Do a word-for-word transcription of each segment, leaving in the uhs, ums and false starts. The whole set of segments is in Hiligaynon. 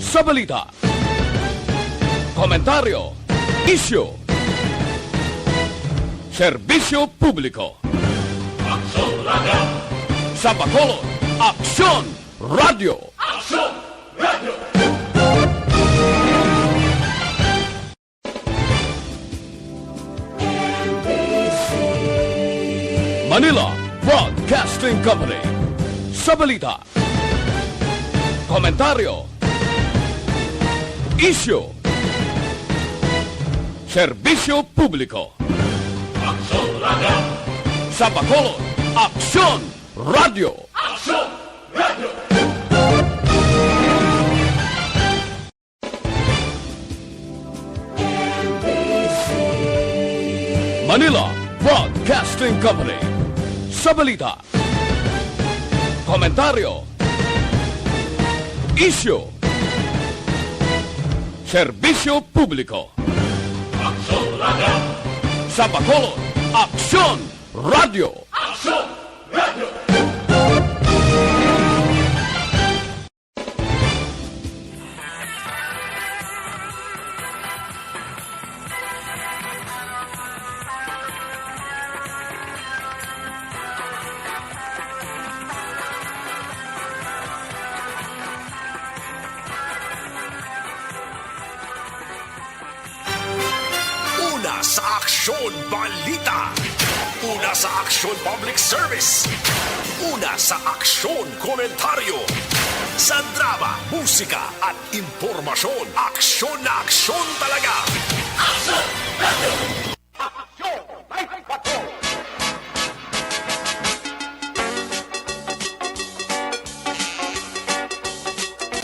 Sa balita, komentaryo, isyu, serbisyo publiko. Aksyon Radio. Sa Bacolod, Aksyon Radio. Aksyon Radio. Manila Broadcasting Company. Sa balita, komentaryo, isyu, serbisyo publiko. Aksyon Radio. Sa Bacolod, Aksyon Radio. Aksyon Radio. Manila Broadcasting Company. Sa balita, komentaryo, isyu, serbisyo publiko. Aksyon Radio. Sa Bacolod, Aksyon Radio. Aksyon Radio. Una sa Aksyon Balita. Una sa Aksyon Public Service. Una sa Aksyon Komentaryo. Sa drama, musika, at impormasyon, aksyon na aksyon talaga. Aksyon! Aksyon! Night Patrol!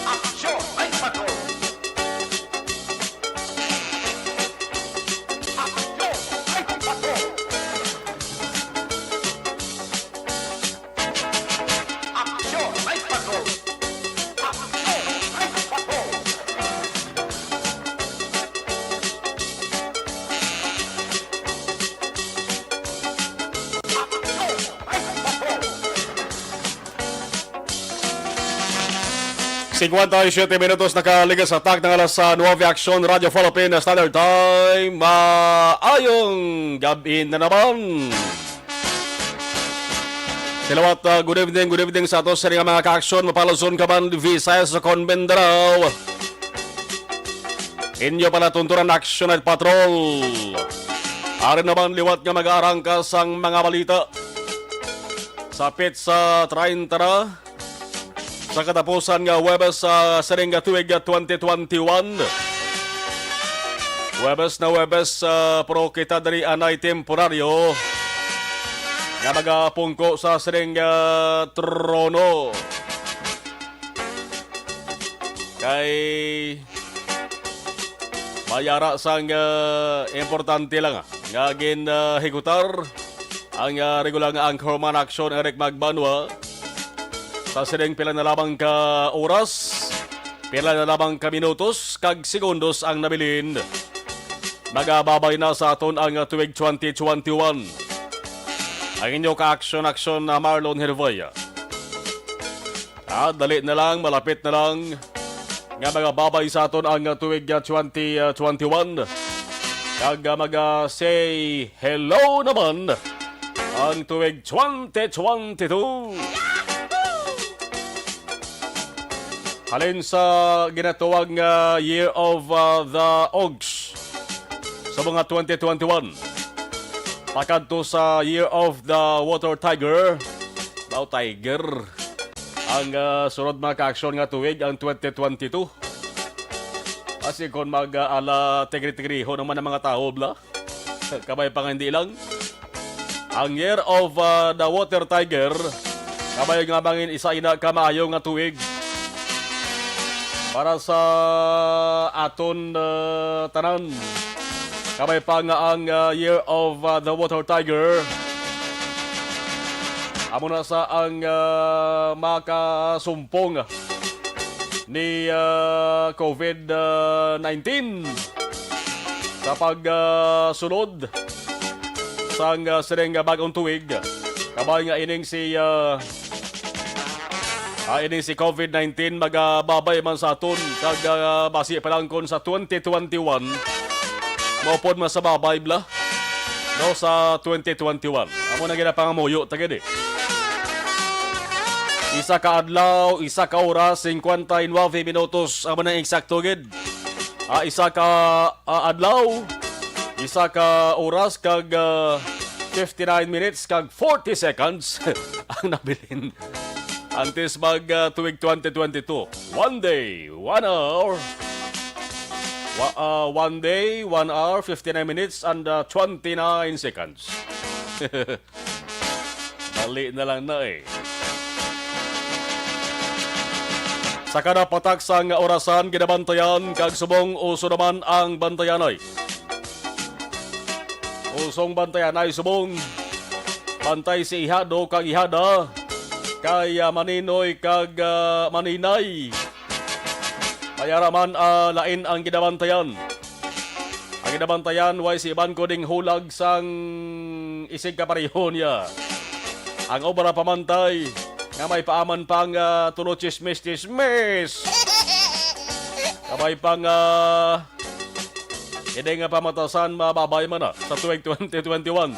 Aksyon! Night Patrol! Aksyon! Night Patrol! Aksyon! Night Patrol! Aksyon! Night Patrol! Aksyon! Night Patrol! Singkwenta y siyete minutos nakaligas sa tak ng alas, ah, nuwebe, Aksyon Radio Philippine Standard Time. Maayong gabi na naman. Sa liwat, ah, good evening, good evening sa ato sa mga kaaksyon, mapaluzon ka man, Visayas sa kon Mindanao. Inyo pala tuntunan Aksyon Night Patrol. Ari naman liwat nga mag-aarangka sang mga balita. Sa petsa treinta na, sa katapusan nga Huwebes sa sining nga tuig nga twenty twenty-one. Huwebes na Huwebes, ah, pero kita diri anay temporaryo nga magapungko sa sining nga trono. Kay may ara sang, ah, importante lang, ah, nga gin, ah, higutar ang, ah, regular nga anchorman Aksyon, Eric Magbanwa. Sa sining pila na lamang ka oras, pila na lamang ka minutos kag segundos ang nabilin, magababay na sa aton ang, ah, tuig twenty twenty-one. Ang inyo ka-aksyon-aksyon na Marlon Hervey. Ah, dali na lang, malapit na lang nga magababay sa aton ang, ah, tuig, ah, twenty, ah, twenty-one. Kag, ah, mag-say hello naman ang tuig twenty twenty-two. Halin sa ginatawag nga Year of, ah, the Ox sa mga twenty twenty-one, pakadto sa Year of the Water Tiger, daw tiger, ang, ah, sunod, mga kaaksyon, nga tuig, ang twenty twenty-two. Kasi kung mag, ah, ala tigri-tigriho naman ang mga tao, bla, kabay pa nga hindi lang. Ang Year of, ah, the Water Tiger, kabay nga mangin isa ina ka maayo nga tuig para sa aton, ah, tanan. Kabay pa nga ang, ah, Year of, ah, the Water Tiger, amo na sa ang, ah, makasumpong ni, ah, COVID nineteen sa pagsunod sang, ah, sining, ah, bag-ong tuig. Kabay nga ining si, ah, Ah, ini si COVID nineteen magababay man sa aton kag, ah, basi pa lang kon sa twenty twenty-one, maupod man sa babay bala, no, sa twenty twenty-one. Amo na ginapangamuyo ta gid, eh. Isa ka adlaw, isa ka oras, cincuenta y nueve minutos. Amo na eksakto gid. Ah, isa ka, ah, adlaw, isa ka oras kag, ah, fifty-nine minutes kag forty seconds ang nabilin. Antes mag, ah, tuig twenty twenty-two. One day, one hour. Wa-, ah, one day, one hour, fifty-nine minutes, and, ah, twenty-nine seconds. Dali na lang na eh. Sa kada patak sang orasan, ginabantayan kag subong uso naman ang bantayanay. Usong bantayanay subong. Bantay si ihado kag ihada. Kay, ah, maninoy kag, ah, maninay. Mayara man, ah, lain ang ginabantayan. Ang ginabantayan, way si iban ko ding hulag sang isig kapareho niya. Ang obra pamantay, nga may paaman pang, ah, tulo chismis-chismis. Kabay pang, ah, hindi nga pamatasan mababay man na sa tuig twenty twenty-one.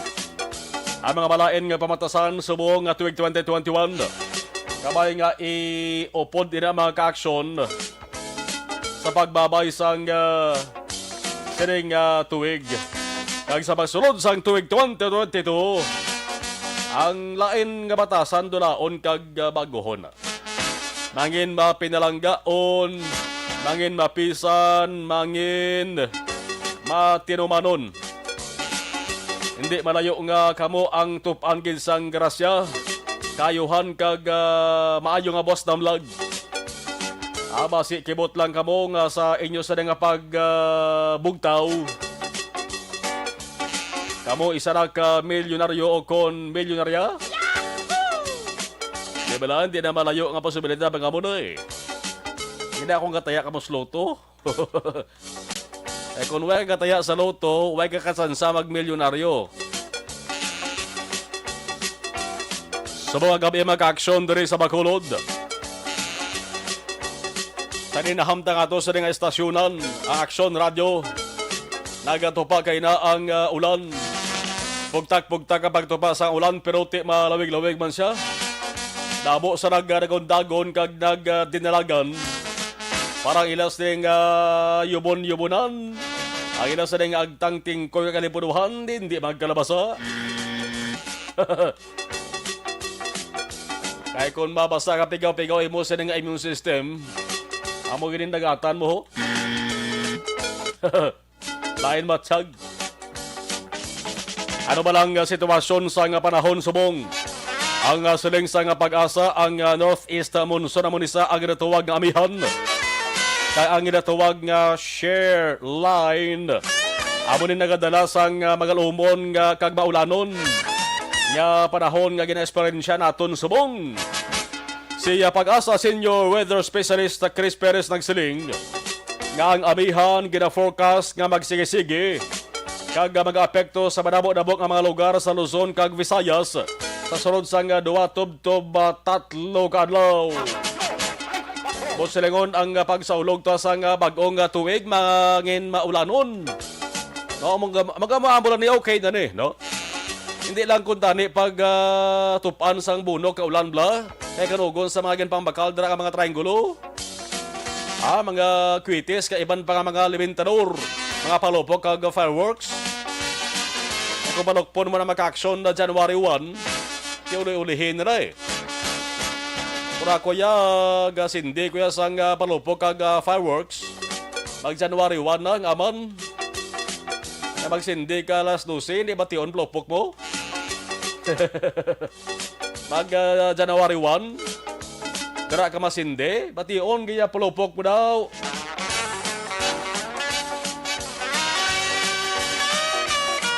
Ang mga malain nga pamatasan subong nga tuig twenty twenty-one. Kabay nga iupod ina mga kaaksyon sa pagbabay sang, ah, sining, ah, tuig. Kag sa pagsulod sang tuig twenty twenty-two, ang lain nga batasan dunaon kag, ah, baguhon. Mangin mapinalanggaon, mangin mapisan, mangin matinumanon. Hindi malayo nga kamo ang tupan gid sang grasya, kaayuhan kag, ah, maayo nga buwas damlag. Ah, basi kibot lang kamo nga sa inyo sa nga pag, ah, bugtaw. Kamo isa na ka milyonaryo o kon milyonarya? Di ba lang, di na malayo nga posibilidad nga mo na eh. Hindi akong kataya kamo sa loto. Eh, kung way ka kataya sa loto, way ka kasansa magmilyonaryo. Sa mga gabi, mga aksyon diri sa Bacolod. Sa nahamtang ato sa nga estasyonan, ang Aksyon Radio. Nagatupa kay na ang, ah, ulan. Pugtak-pugtak ang pagtupa sa ulan, pero ti malawig-lawig man siya. Damo sa nagdagon-dagon kag nagdinalagan. Parang ilas ding, ah, yubon-yubonan. Ang ilas ding agtang tingkoy kalipunuhan, di, di magkalabasa. Kay kung mabasa ka pigaw-pigaw imo sa nga immune system, amo gini dagatan mo, ho? Lain matsyag. Ano ba lang, ah, sitwasyon sa nga panahon subong? Ang, ah, siling sa nga pag-asa, ang, ah, northeast monsoon amo ni sa ang ginatuwag nga amihan. Kay ang ginatuwag nga shear line amo ni nagadala sang, ah, magalumon nga kag maulanon nga panahon nga ginaesperyensya naton subong. Si, ah, Pag-asa Senior Weather Specialist na Chris Perez nagsiling nga ang amihan gina-forecast nga magsigi-sigi kag, ah, mag-apekto sa madamo-damo nga mga lugar sa Luzon kag Visayas sa sunod sang, ah, duwa tubtob, ah, tatlo ka adlaw. Buot silingon ang, ah, pagsaulog ta sang, ah, bag-ong, ah, tuig, mangin maulanon. No, mag-, mag-, mag-, ni okay na ni, no? Hindi lang kuntani pag, ah, tupan sang bunok ka ulan bala, kay kanugon sa mga ginpangbakal dira nga mga triangulo. Ah, mga kwitis, kay iban pa nga mga liwintador, mga palupok kag fireworks. Kung palukpon mo na maka-action na January one, ti uli-ulihin na, eh. Kung ako ya, gasindi ko ya sang, ah, palupok kag, ah, fireworks. Mag January one na ang aman. Nga magsindi ka alas dose, hindi bation palupok mo? Mag, ah, January one, dira ka masindi, bation gaya palupok mo daw.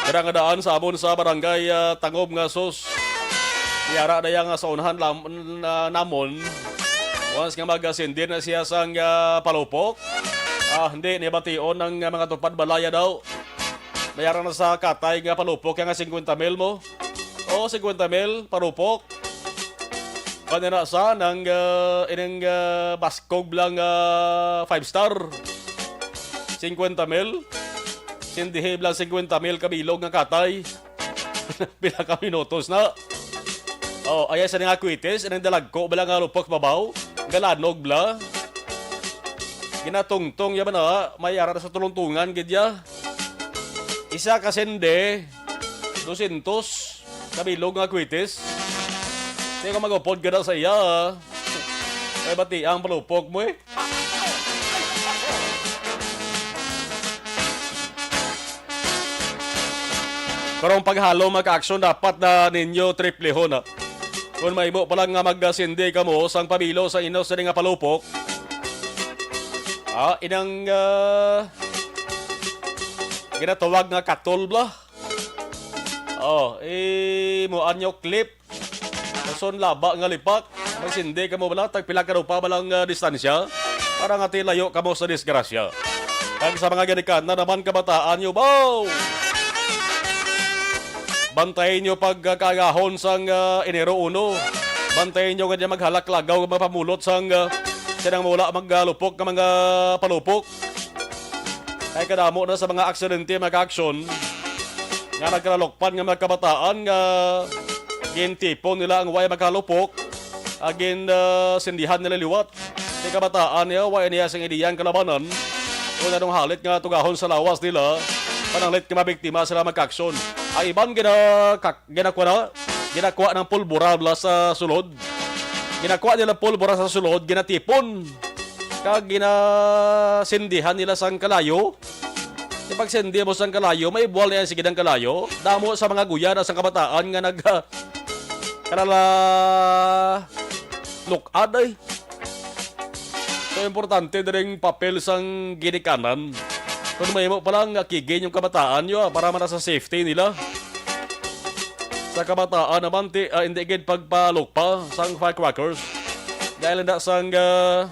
Dira nga daan sa amon sa barangay, ah, Tangob nga sus. Yara na yang sa unahan lam-, na, namon. Once nga magasindi na siya sang, ah, palupok, ah, hindi ni bation ang, ah, mga tupad balaya daw. Mayara na sa katay nga palupok yang singkwenta mil mo. O, singkwenta mil, palupok. Pananasa ng, ah, ining, ah, baskog lang, ah, five star. Cinquenta mil. Sindihi lang cinquenta mil kabilog nga katay. Pila ka minutos na? Oh, ayay sa nga kwitis, ining dalagko bala nga lupok babaw, galanog bala. Ginatungtong ya ba na, may ara na sa tulungtungan gid ya. Isa ka sende, dosyentos, kabilog nga kwitis. Di ko magupod ka na sa iya, ah. May bati ang palupok mo eh. Karong paghalo, mga ka-aksyon, dapat na ninyo triplehon, ha. Kung mahimo pa lang nga magsindi kamo sang pabilo sa inyo sini nga palupok, ah, inang, ah, ginatawag nga katol bala. Oh, eh, mo anyo clip. Son laba nga lipak. Magsindi kamo bala, tag pila ka rupa bala ang, ah, distansya para nga tilayo kamo sa disgrasya. Kag sa mga ginikanan naman, kabataan, yubaw! Bantayin nyo pag, ah, kaagahon sang, ah, Enero uno. Bantayin nyo nga di maghalak lagaw, mapamulot sang, ah, sinang wala magalupok nga mga palupok. Kay kadamo na sa mga aksidente, mga ka-aksyon, nga nagkalukpan nga mga kabataan nga gintipon nila ang way makalupok, agin, ah, sindihan nila liwat. Kay kabataan niya, way niya sing ideyang kalabanan. Kung anong halit nga tugahon sa lawas nila, pananglit nga mabiktima sila, mga ka-aksyon. Ang iban gina-, kak-, ginakwa na, ginakwa ng pulbura bala sa sulod. Ginakwa nila pulbura sa sulod, ginatipon. Kag ginasindihan nila sang kalayo. Di pagsindi mo sang kalayo, may buwal na yan, sige ng kalayo. Damo sa mga guya na sang kabataan nga nag-, kalala, lukad ay. So, importante diri ang papel sang ginikanan. Kung mahimo pa lang, akigin yung kabataan nyo, ah, para man sa safety nila. Sa kabataan naman, ti, ah, hindi gid pagpalukpa sang firecrackers. Dahil na sang, ah,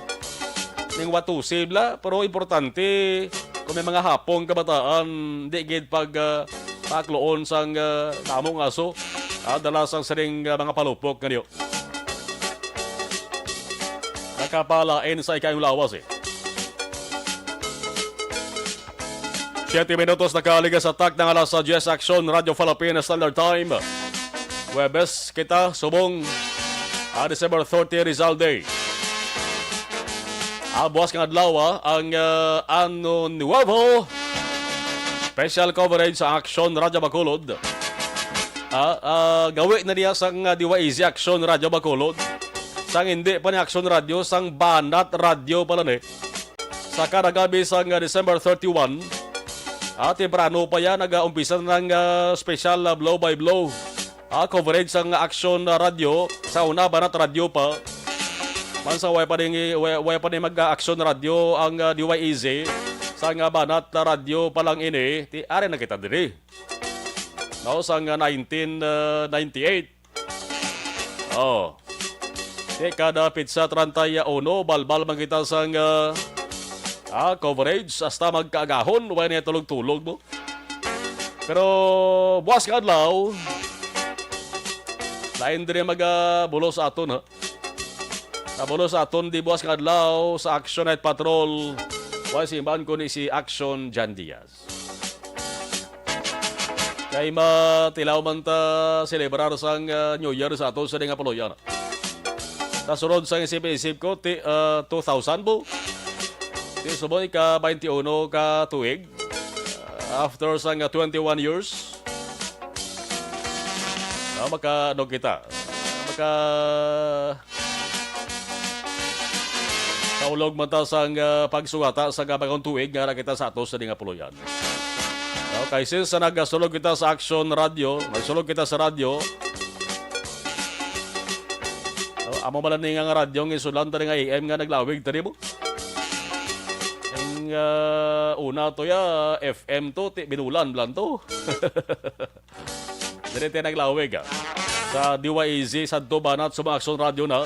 ning watusi bala, pero importante, kung may mga hapong kabataan, di gid pag, ah, pakloon sang, ah, damo nga aso, ah, dala sang sining, ah, mga palupok nga niyo. Nakapalain sa ikayong lawas, eh. Siyete minutos nakaligas sa tak ng alas diyes, Aksyon Radio Philippines Standard Time. Huwebes kita, subong, ah, December thirty, Rizal Day. Ah, buwas nga adlaw, ah, ang, ah, Ano Nuevo special coverage sa Aksyon Radio Bacolod. Ah, ah, gawi na niya sang, ah, D Y A Z Aksyon Radio Bacolod. Sang hindi pa ni Aksyon Radio, sang Banat Radio pala ni. Sa kada gabi sang, ah, December thirty-one, ah, temprano pa yan, nag-aumpisa na ng, ah, special, ah, blow by blow, ah, coverage sang Aksyon, ah, Radio. Sa una, Banat Radio pa. Man sa way pa din, way, way pa din mag-Aksyon Radio ang, ah, D Y A Z. Sang, ah, Banat Radio pa lang ini, ti, ari na kita diri. No, sang, ah, nineteen, ah, ninety-eight. Oh. Di kada pitsa treinta y uno, balbal man kita sang, ah, ah, coverage. Hasta magkaagahon, way na tulog-tulog mo. Pero buwas nga adlaw, lain diri magabulos aton, ha? Nabulos aton di buwas nga adlaw sa Action Night Patrol. Way si man kundi si Action Jan Diaz. Kay matilaw man ta selebrar sang, ah, New Year sa ato sa ding nga puloy-an. Sa sunod sang isip-isip ko, ti, ah, two thousand po. Ti subong ika twenty-one ka tuig. Ah, after sang, ah, twenty-one years. Ah, maka, ano kita? Maka, Kaulog man ta sang, ah, pagsugata sa bagong tuig nga ara kita sa ato sa ding nga puloy-an. Okay, since sa nagasulog kita sa Action Radio, nagsulog kita sa radyo. Oh, amo man ni nga radyo nga isulan ta nga A M nga naglawig ta mo. Ang, ah, una to ya, F M to, ti, binulan lang to. Diri tayo naglawig, ah. Sa D Y A Z, sa Tubanat, sa mga Aksyon Radio na.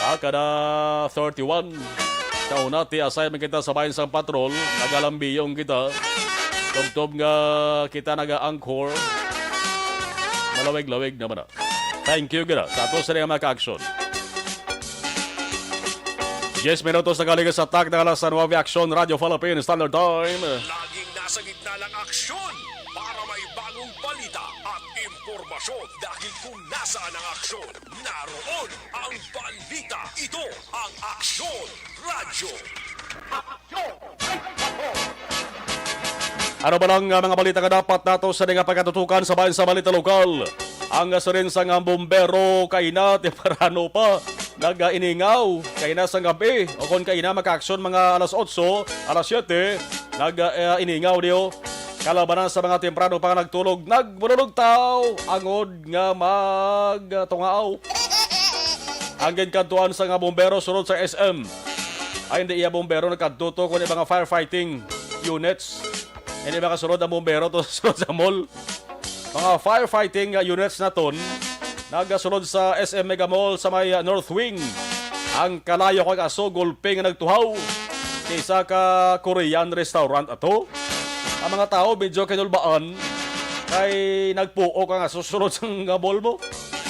Ah, kada thirty-one. Sa una, ti asay man kita sa bayan sang patrol, nagalambiyong kita. Tubtob nga kita naga-anchor. Malawig-lawig naman, ah. Thank you, gina. Sa ato sa mga ka-aksyon. Diyes minutos na galing sa tak na alas nuebe, Aksyon Radyo Philippine Standard Time. Laging nasa gitna ng aksyon para may bagong balita at impormasyon. Dahil kung nasaan ang aksyon, naroon ang balita. Ito ang Aksyon Radyo. Ano ba lang, ah, mga balita nga dapat nato sa nga pagkatutukan sa bayan sa balita lokal? Ang, ah, sirin sa nga bumbero kaina, temprano pa, nag-iningaw kaina sa gabi, o kon kaina makaaksyon mga alas otso, alas siyete, nag-iningaw diyo. Kalabanan sa mga temprano pa nga nagtulog, nagmululugtaw, angod nga magtungaw. Ang ginkadtuan sa nga bumbero sulod sa S M. Ay, hindi iya bumbero nagkadto to, kundi mga firefighting units. Hindi makasulod ang bumbero to sulod sa mall. Mga firefighting, uh, units naton nagasulod sa S M Mega Mall sa may, uh, North Wing. Ang kalayo kag aso gulpi nga nagtuhaw sa isa ka Korean restaurant ato. Ang mga tao medyo kinulbaan kay nagpuok ang aso sulod sa nga mall mo.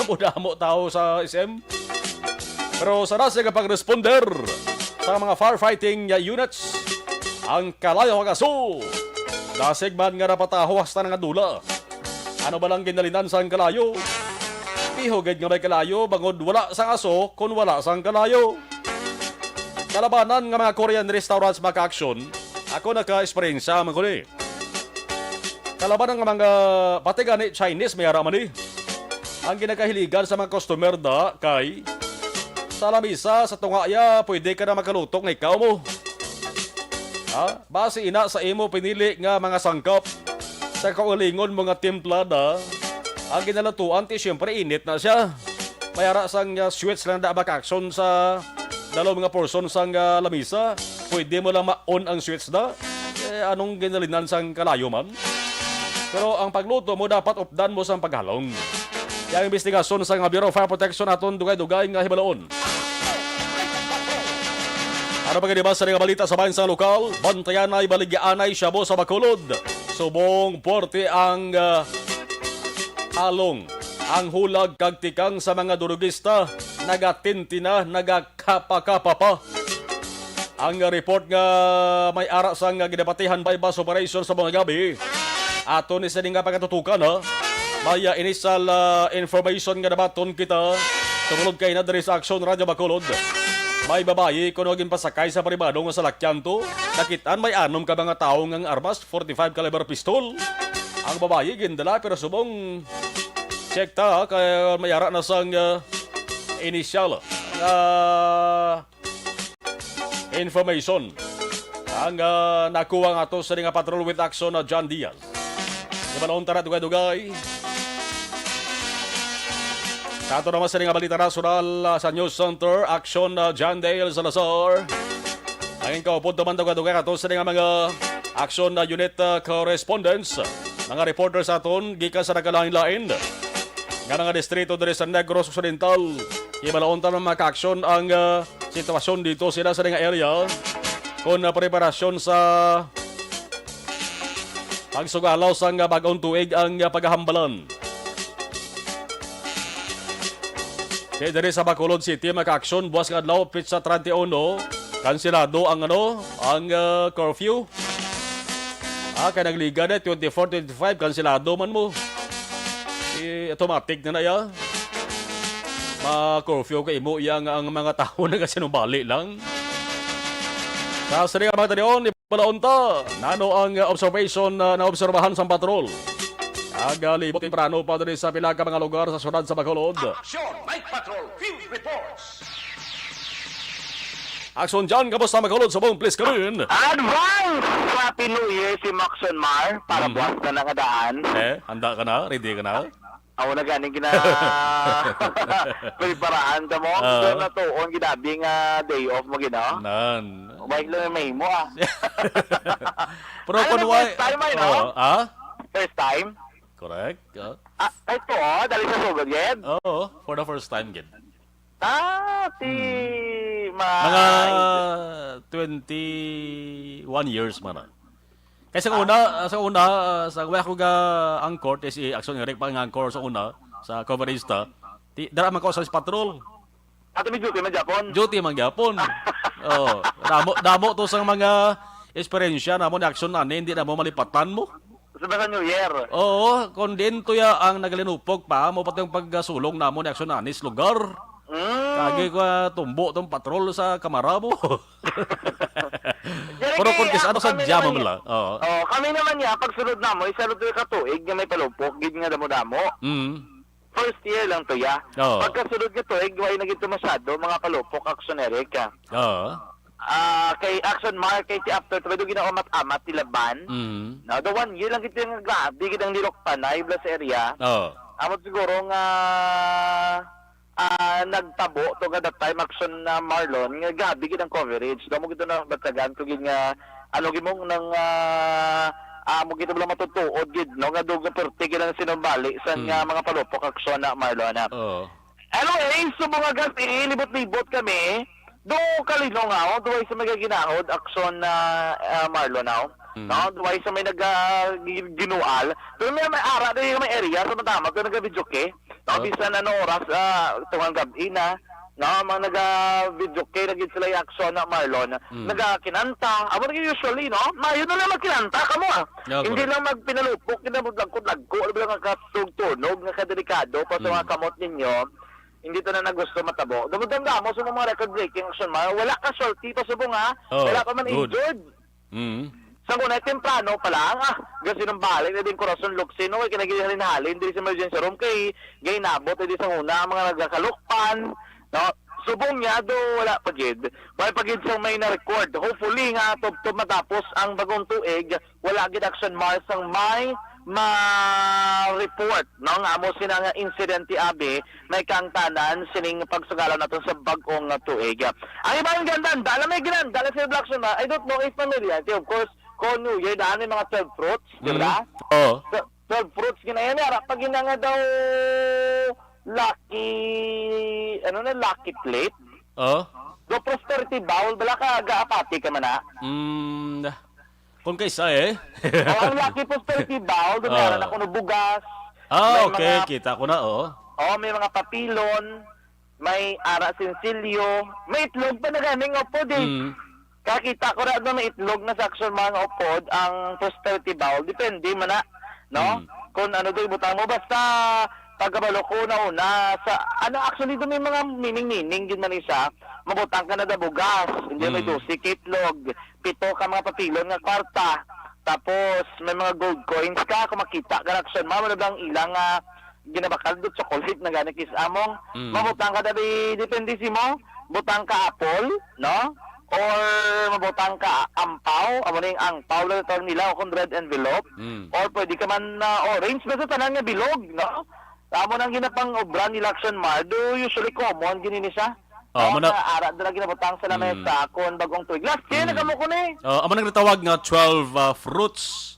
Damo-damo tao sa S M. Pero sa dasig nga pag-responder sa mga firefighting units, ang kalayo kag aso, dasig man nga napataho hasta nga dula. Ano ba lang ginalinan sang kalayo? Piho gid nga may kalayo, bangod wala sang aso kon wala sang kalayo. Kalabanan nga mga Korean restaurants, mga ka-aksyon, ako naka-eksperyensya man ko ni. Kalabanan nga mga, pati gani Chinese, may ara man ni. Ang ginakahiligan sa mga customer da kay sa lamisa, sa tunga ya, pwede ka na makaluto nga ikaw mo. Ha? Base ina sa imo pinili nga mga sangkap, sa kaugalingon mo nga timpla da, ang ginalutuan ti siyempre init na siya. May ara sang, ah, switch lang da makaaksyon sa dalom nga portion sang, ah, lamisa. Pwede mo lang ma-on ang switch da. Eh, anong ginalinan sang kalayo man? Pero ang pagluto mo dapat updan mo sang paghalong. Kaya ang investigasyon sa nga Bureau of Fire Protection aton dugay-dugay nga hibaloon. Ano pa gani ba sa nga balita sa bayan sa lokal? Bantayanay, baligyaanay, shabu sa Bacolod. Subong porte ang, ah, halong, ang hulag kag tikang sa mga durugista, nagatintina, nagakapakapa pa. Ang report nga may ara sang ginabatihan buy-bust operation sa mga gabi. Ato ni sini nga pagkatutukan, ha? May, ah, initial, ah, information nga nabaton kita. Tumulog kay na diri sa Aksyon Radyo Bacolod. May babayi kuno ginpasakay sa pribado nga salakyan to. Nakit-an may anom ka mga tawo nga armas, forty-five caliber pistol. Ang babayi gindala pero subong check ta, ha, kay may ara na sang, ah, initial nga information ang, ah, nakuha nga to sa nga patrol with action na John Diaz. Ibalon tara dugay-dugay. Sa ato naman sa nga balita nasyonal, ah, sa News Center, Action na John Dale Salazar. Ang kaupod naman dugay-dugay ato sa nga mga action na unit, ah, correspondents, mga reporters aton gikan sa nagkalain-lain nga mga distrito diri sa Negros Occidental. Ibalaon ta mga ka-aksyon ang, ah, sitwasyon dito sila sa nga area kon, ah, preparasyon sa pagsugalaw sang, ah, bag-ong tuig ang, ah, pagahambalan. Kay diri sa Bacolod City, mga ka-aksyon, buwas nga adlaw, petsa treinta y uno, kanselado ang, ano, ang, ah, curfew. Ah, kay nagliga na, twenty-four, twenty-five, kanselado man mo. Eh, automatic na na, ya. Ma-curfew ka imo, iya nga ang mga tao nagasinumbali lang. Sa sini nga mga tanion, ibalaon ta, nano ang, uh, observation na naobserbahan sa patrol? Nagalibot temprano pa diri sa pila ka mga lugar sa syudad sa Bacolod. Action Night Patrol Field Reports. Action dyan, kamusta Bacolod? Subong, please come in. Advance! Happy New Year, si Maxon Mar, para Mm. buwas na nga daan. Eh, handa ka na? Ready ka na? Ako na ganing gina-, preparahan ta mo. Oo. Pero natuon, ginabi nga day off mo, gina. Nan. Balik lang yung mahimo, ah. Pero Ano kung na, why first time, ay, no? Oo, ah? First time? Correct. Oh. Ah, ito, oh, dali sa sugod, gid. Oo, for the first time, gid. Ah, ti Hmm. ma- Mga twenty-one years man na. Kay sa Ah. una, ah, sa una, ah, sa wala ko ga anchor, ti si Action Eric pa nga anchor sa una, sa coverista. Ti-, dara man ko sa patrol. Ato may duty man gyapon. Duty man gyapon. Oh, damo, damo to sa mga eksperyensya namo ni Action ani, hindi namo malipatan mo. Sa basta New Year. Oo, kung din to ya ang nagalinupog pa, mo pati ang pagsulong namo ni Action ani sa lugar. Mm. Kagi ko, ah, tumbo tong patrol sa kamara mo. Pero kung kis-, ano sa kami jam naman mo ya. Lang. Oo. Oh, kami naman ya, pagsulod namo, isa lang to ka tuig nga may palupok, gid nga damo-damo. Mm. First year lang to ya. Oo. Pagkasulod nga tuig, way na gid to masyado, mga palupok, Action Eric, ah. Oo. Ah, kay Action Mar, kay si after to, do ginaumat-amat nila ban. Mm. No, the one year lang gid yung grabe gid ang lirok panay bla sa area. Oo. Amot siguro nga, ah, nagtabo to nga that time Action na Marlon nga grabe gid ang coverage. Damo gid na batagan ko gid nga ano gid mong nang, ah, ah, mo gid lang matutuod gid, no, nga dugay perti gid ang sinumbali sa Mm. nga mga palupok Action na Marlon, ah. Oo. Anyway, subong nga gabi, libot-libot kami. Do kalino nga, oh, duway sa may ginahod, Action na, ah, Marlon, oh. Mm. No, duway sa may nag, ah, gi-, ginual. Pero may, may ara din yung may area sa matama, pero nag-video kay. No, Oh. bisan ano oras, ah, tungang gabi na. No, mga nag-video kay, nagid sila yung Action na Marlon. Mm. Nagakinanta. Amo na usually, no? Mayo na lang magkinanta, kamo, ah. Yeah, Hindi correct. lang magpinalupok, kinamudlagkod-lagko, alam lang ang kasugtunog, nga kadelikado pa sa Mm. mga kamot ninyo. Hindi to na na gusto matabo. Dumudam damo sa mga record-breaking Action Mar. Wala ka shorty pa subong, ha? Oh, Wala pa man good. injured. Mm. Sa una, temprano pa lang, ah, gasinumbalik na din Corazon Locsin, no? Kaya naghihalin-halin diri sa emergency room kay gay nabot na di sa una ang mga nagkakalukpan, no? Subong niya, do wala pa gid. Wala pa gid sang may na-record. Hopefully nga, tubtob matapos ang bagong tuig, wala gid Action Mar sang may ma-report, no, nga amo sina nga insidente, abi, may kaangtanan sining pagsugala naton sa bag-ong nga tuig. Ang iban ganda, dala may ganda, dala sa Black Sun, I don't know if familiar, of course, ko New Year, daan may mga twelve fruits, di ba? Mm. Oo. So, twelve fruits, ginayan niya, ara pa gina nga daw lucky, ano na, lucky plate? Oh? Do prosperity bowl, bala ka, gaapati ka man na? Mm, kung kaisa eh. Oh, ang lucky prosperity bowl, doon Oh. meron ako ng bugas. Ah, May okay, mga kita ko na, oh. Oh, may mga papilon, may ara sinsilyo, may itlog pa na ganing upod eh. Mm. Kakita ko na doon may itlog na sa Action Mar nga upod ang prosperity bowl. Depende man na, no? Mm. Kung ano doon ibutang mo. Basta pagkabalo ko na una sa, ano, actually doon may mga meaning-meaning din man isa. Mabutang ka na da bugas, hindi may Mm. dose ka itlog, pito ka mga papilon nga kwarta. Tapos may mga gold coins ka, kung makita ka na Action Mar, wala bang ilang, ah, ginabakal do chocolate na gani kis among. Mm. Mabutang ka dali, depende si mo. Butang ka apple, no? Or mabutang ka ampaw, amo na yung angpaw lang tawag nila, o kung red envelope. Mm. Or pwede ka man na orange, basta tanan nga bilog, no? Amo nang ginapang obra ni Action Mar, do usually common gini ni siya. Oh, No? amo na. Nga ara dira ginabutang sa lamesa Mm. kung bagong tuig. Last year, Mm. nagamo ko ni. Oh, amo nang natawag nga twelve, ah, fruits.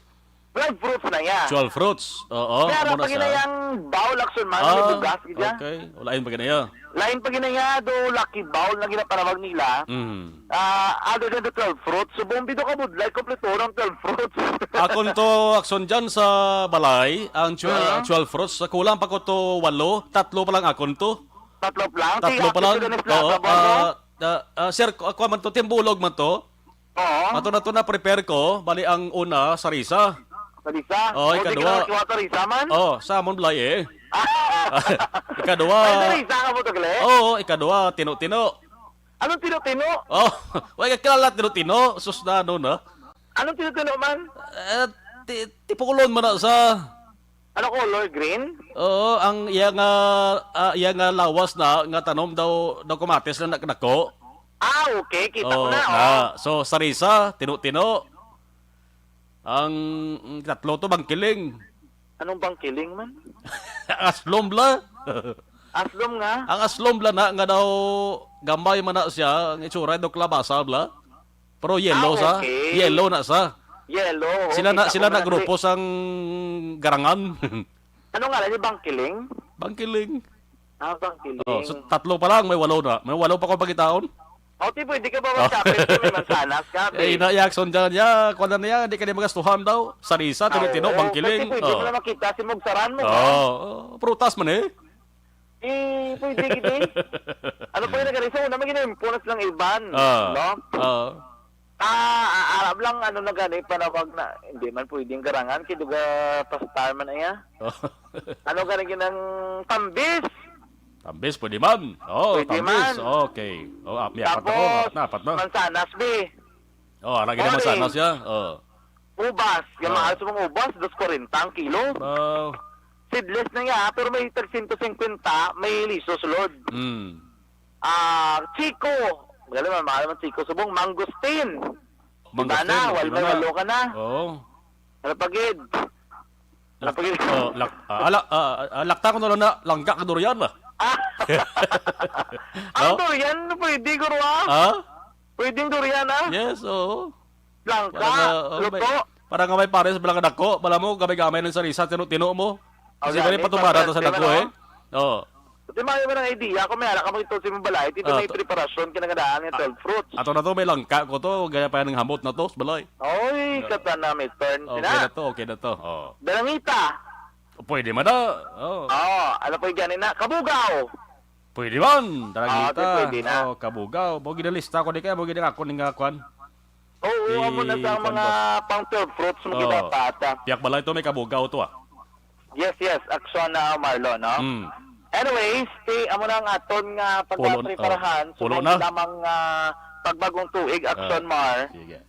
Twelve fruits na iya. Twelve fruits. Oo, May ara amo na pa siya. ginayang bowl, Action Mar, may Ah, bugas, gid siya. okay. Wala yun pa ginaya. Lain pa ginaya, do lucky bowl na ginapanawag nila. Mm. Ah, other than the twelve fruits, so, bombi do ka budlay, kompleto ng twelve fruits. Akon to, Action, dyan sa balay, ang tw-, Mm. ah, twelve fruits, sa kulang pa ko to walo, tatlo pa lang akon to. Tatlo pa lang? Tatlo Sige, pa lang. Action, ganun sila Oo, sa bowl, no? ah, ah, ah, sir, ku-, kuha man to, timbulog man to. Oo. Ato na to na prepare ko, bali ang una, sarisa. Sarisa? Oh, O, di ikadua. ka na nagkuha sarisa man? Oh, sa amon balay eh. Ikadua. Ay, sarisa ka mo to, Gle? Oo, ikadua, tino-tino. Anong tino-tino? Oh, wala ka kilala tino-tino, sus na ano na. Anong tino-tino man? Eh, ti-, tipulon man na sa Ano color? Green? Oo, ang iya nga, ah, iya nga lawas na nga tanom daw, daw kamatis na naknako. Ah, okay. Kita ko Oo, na, na. oh. So, sarisa, tino-tino. Ang, ang tatlo to, bangkiling. Anong bangkiling man? Ang aslom bla. Aslom nga? Ang aslom bla na, nga daw gamay man na siya, ang itsura daw kalabasa bla. Pero yellow Ah, sa, okay. yellow na sa. Yellow, oh, Sila na, kita ko sila man na na grupo sang garangan. Ano nga, ni Bangkiling? Bangkiling. Ah, Bangkiling. Oh, so tatlo pa lang, may walo na. May walo pa ko pagitaon. O, ti, pwede ka ba Oh. mag-shopping kung may mansanas ka, Eh, babe? ina, Jackson, dyan, ya, kuwan na niya, di ka niya magastuhan daw. Sarisa, Ah, tino-tino, oo. bangkiling. Pwede, pwede Oh. mo na makita si Mugsaran mo, Oh, ha? oh, prutas man eh. Eh, pwede gid eh. Ano pa yung nagkari? So, naman ginaimpo na silang iban, Ah. no? Ah. Ah, ah, alam lang, ano na gani, panawag na, hindi man pwedeng garangan, kay duga pastar man iya. Oh. Ano gani ginang tambis? Tambis, pwede man. Oh, Pwede tambis. man. Okay. Oh, ah, may apat na ko. Tapos, Apat na, apat na. mansanas, be. Oh, ara gid ang Orange. mansanas siya. Oh. Ubas, yung Oh. mahal sa mga ubas, dos kwarenta ang kilo. Oh. Seedless na niya, pero may tag sento singkwenta, may liso sulod. Mm. Ah, Chico. Magaling man, mahal man Chico. Subong, mangosteen. Mangosteen, Diba na? Wal diba may na? walo ka na. Oo. Ano pa gid? Ano Lak-, pa gid? oh, lak-, ah, ala, ah, ah, lakta ko na lang na, langka ka durian, ah. Ah. Ang No? durian, pwede, guro, ah. Ah? Pwedeng durian, ah. Yes, oo. Langka, Para nga, oh, luto. may, para nga may pares, bala ka dako, bala mo, gamay-gamay ng sarisa, tino-tino mo. Oh, Kasi gani, gani, patumara to sa pagkante dako, man, eh. oh. Oo. Di ba, yung mga idea, kung may ara ka mo ito sa imong balay, dito Ah, may to- preparasyon, kinagadaan ng Ah, twelve fruits. ato na to, may langka ko to, gaya pa ng hamot na to, sa balay. Oy, Ah. kata na, may turn Okay sila. na to, okay na to. Oh. Dalangita. Pwede man na. Oh. Oh, ano po yung gani na? Kabugaw. Pwede man. Ah, Dalangita. okay, pwede na. Oh, kabugaw. Mo ginalista ko di kaya, mo gina ako ning, ah, kwan. Oo, Di amo na sa kwan mga ba? pang twelve fruits mo Oh. ginapat, ah. Piyak balay to, may kabugaw to, ah. Yes, yes. Aksyon na, Marlon, no? Mm. Anyways, ti, amo na ang aton nga Pulo, pagkapreparahan. oh. Pulo Subong na? lamang, ah, pagbagong tuig, Aksyon Ah, Mar. sige.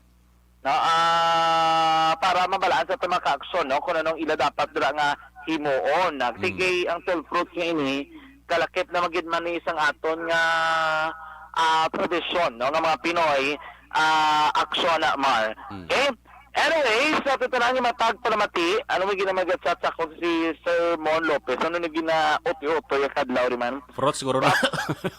No, ah, para mabalaan sa aton mga ka-aksyon, no, kung anong ila dapat dira nga himuon. Ah, Mm. sige, ang twelve fruits nga ini, kalakip na magid man ni isang aton nga, ah, tradisyon, no, nga mga Pinoy, ah, Aksyon na, Mar. Mm. Okay? Anyways, sa aton tanan nga matag palamati, ano may ginamagat sa sakon si Sir Mon Lopez? Ano na gina-utoy-utoy ang kadlaw, di man? Fruits siguro na.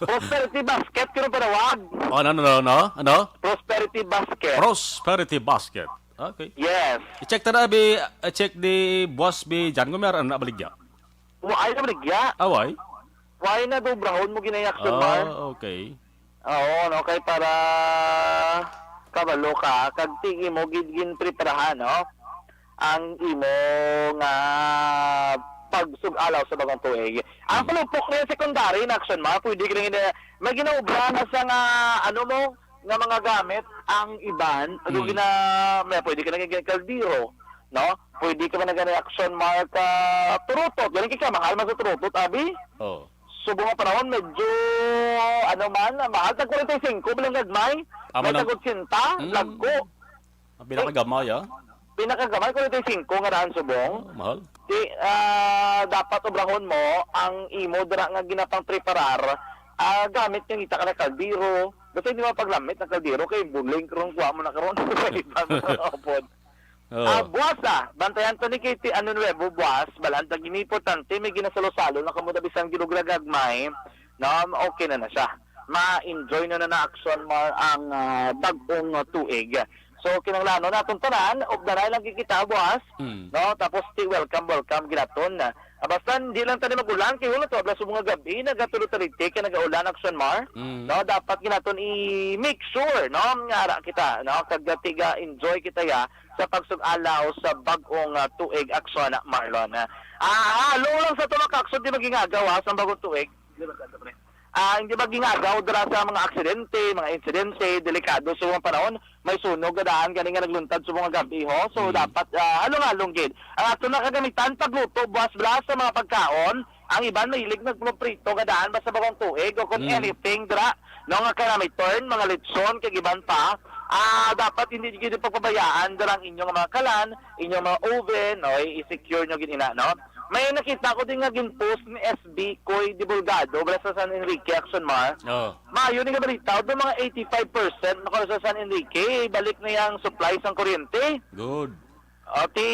Prosperity basket, kino panawag? Oh, ano, no, no? Ano? Prosperity basket. Prosperity basket. Okay. Yes. I-check ta na, bi, i-check di Boss Bi Jan, kung meron na baligya. Wa-, ay, nabaligya. Away? Why na do, brahon mo ginayak, Sir Mar? Ah, okay. Oo, no, kay para kabalo ka, kag ti imo gid ginpreparahan, no? Ang imo nga pagsug-alaw sa bagong tuig. Ang Mm. palupok niya secondary na action, ma, pwede ka lang ina-, may ginaobra na sa nga, ano mo, nga mga gamit, ang iban, ano Mm. gina-, may pwede ka na gina-, kaldero, no? Pwede ka man na gani action, ma, ka turutot. Galing ka, mahal man sa turutot, abi? Oh. Subong nga panahon, medyo, ano man, mahal. Tag kwarenta y singko, bilang gagmay. Amo May lang. Tag otsenta, Mm. lagko. Ang pinakagamay, ah. Pinakagamay, kwarenta y singko nga daan subong. Oh, mahal. Di, ah, dapat obrahon mo ang imo dira nga ginapang preparar, ah, gamit nga kita ka na kaldero. Basta hindi mo paglamit ng kaldero, kay buling karon, kuha mo na karon. Iba mo na upod. Oo. Ah, buwas, ah. Bantayan to ni Katie, ano, nuevo, buwas. Balaan ta, gini importante, may ginasalo-salo na kamo, da bisan gilugra gagmay. No, okay na na siya. Ma-enjoy na na na action mo ang, ah, bag-ong, ah, tuig. So, kinahanglanon naton tanan, ug danay lang kita buwas. Mm. No, tapos ti welcome, welcome ginaton. Ah, basta hindi lang tani mag-ulan, kay wala to, abla sa mga gabi, nagatulo-talite, kay nag-aulan, action mar. Mm. No, dapat ginaton i-make sure, no, nga ara kita, no, kag tiga enjoy kita ya sa pagsug-alaw sa bag-ong, ah, tuig, action, Marlon. Ah, halong lang sa tumakakso, di maging agaw, ha, sa bagong tuig. Ah, hindi maging agaw dira sa mga aksidente, mga insidente, delikado sa mga panahon. May sunog nga daan gani nga nagluntad sa mga gabi, ho. So, Mm. dapat, ah, halong-halong gid. Ang ato na kagamitan, pagluto, buwas bala sa mga pagkaon. Ang iban mahilig nagprito nga daan basta bagong tuig o kung Mm. anything dira, no, nga kana may turn, mga lechon, kag iban pa. Ah, dapat hindi gid pagpabayaan dira ang inyong mga kalan, inyong mga oven, o i-secure nyo gid ina, no? May nakita ko din nga gin-post ni S B Koy Divulgado, wala sa San Enrique, Action Mar. Oh. Maayo ni nga balita, do mga eighty-five percent na sa San Enrique, balik na yung supply sang kuryente. Good. O, ti,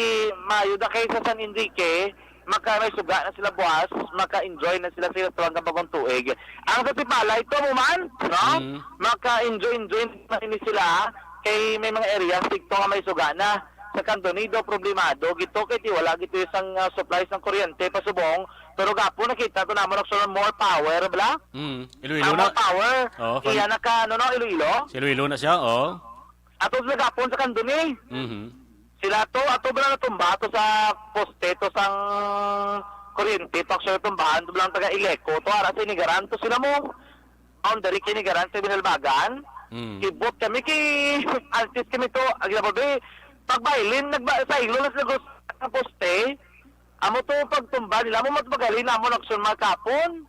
maayo na kay sa San Enrique, maka may suga na sila buwas, maka-enjoy na sila sa ilang bagong tuig. Ang sa Tipala, ito mo man, no? Mm. Maka-enjoy-enjoy na ini sila, kay may mga areas dito nga may suga na. Sa Candonido, problemado, gito kay ti wala gito isang, ah, supply sang kuryente, pasubong, pero gapo nakita to namon, actually, more power, bala? Mm. Iloilo Ah, na. more power. Oo, fan- Iya na ka, ano, no, Iloilo? Si Iloilo na siya, oo. Ato sila gapon sa Candoni. Mhm. Sila to, ato ba na natumba ato sa poste to sang kuryente, to, actually, tumbahan, to lang taga Ileco, to, ara sa Inigaran, to sila mo, boundary kay Inigaran, sa Binalbagan. Mm. Kibot kami kay, antes kami to, ang ginagawa, pagbailin, nagba-, sa ilo, nas lagos, ang poste, amo to, pagtumba nila, mo matbagalin, amo, nagsun, mga kapon.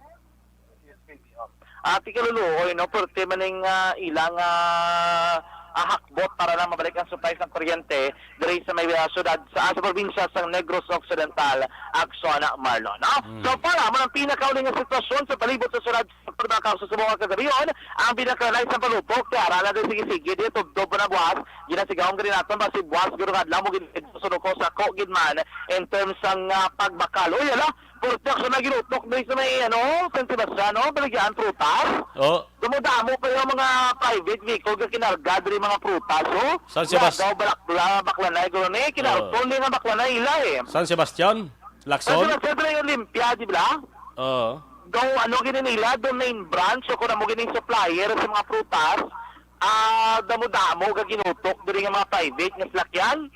Ati kaluluoy, no, perti man ning, ah, ilang, ah, ah, hakbot para lang mabalik ang supply sang kuryente diri sa may, ah, syudad sa, ah, sa probinsya sang Negros Occidental, Akson, Marlon, no? Mm. So, para mo ang pinakauling nga sitwasyon sa palibot sa syudad sa pagdakaw sa subong nga kagabion, ang pinakalain sa palupok, kay ara na din sige-sige, di tubtob na buwas, ginasigahon gani naton, basi buwas, guro nga adlaw mo gid, sunuko sa ko gid man, in terms sang, ah, pagbakal. Uy, ala, Purti ako sa mga ginutok diri sa may, ano, San Sebastian, no? Baligyan, prutas. Oh. Damo-damo pa yung mga private vehicle nga kinarga diri mga prutas, oh. San Sebas- Yagaw, balakla, baklanay, guro ni. Oh. Kinarton din ang baklanay ila, eh. San Sebastian? San Lacson? Sebastian, diri yung Olympia, di ba? Oh. Daw, ano, gini nila, the main branch, o kung ano mo gini supplier sa mga prutas, ah, damo-damo ka ginutok diri nga mga private nga salakyan.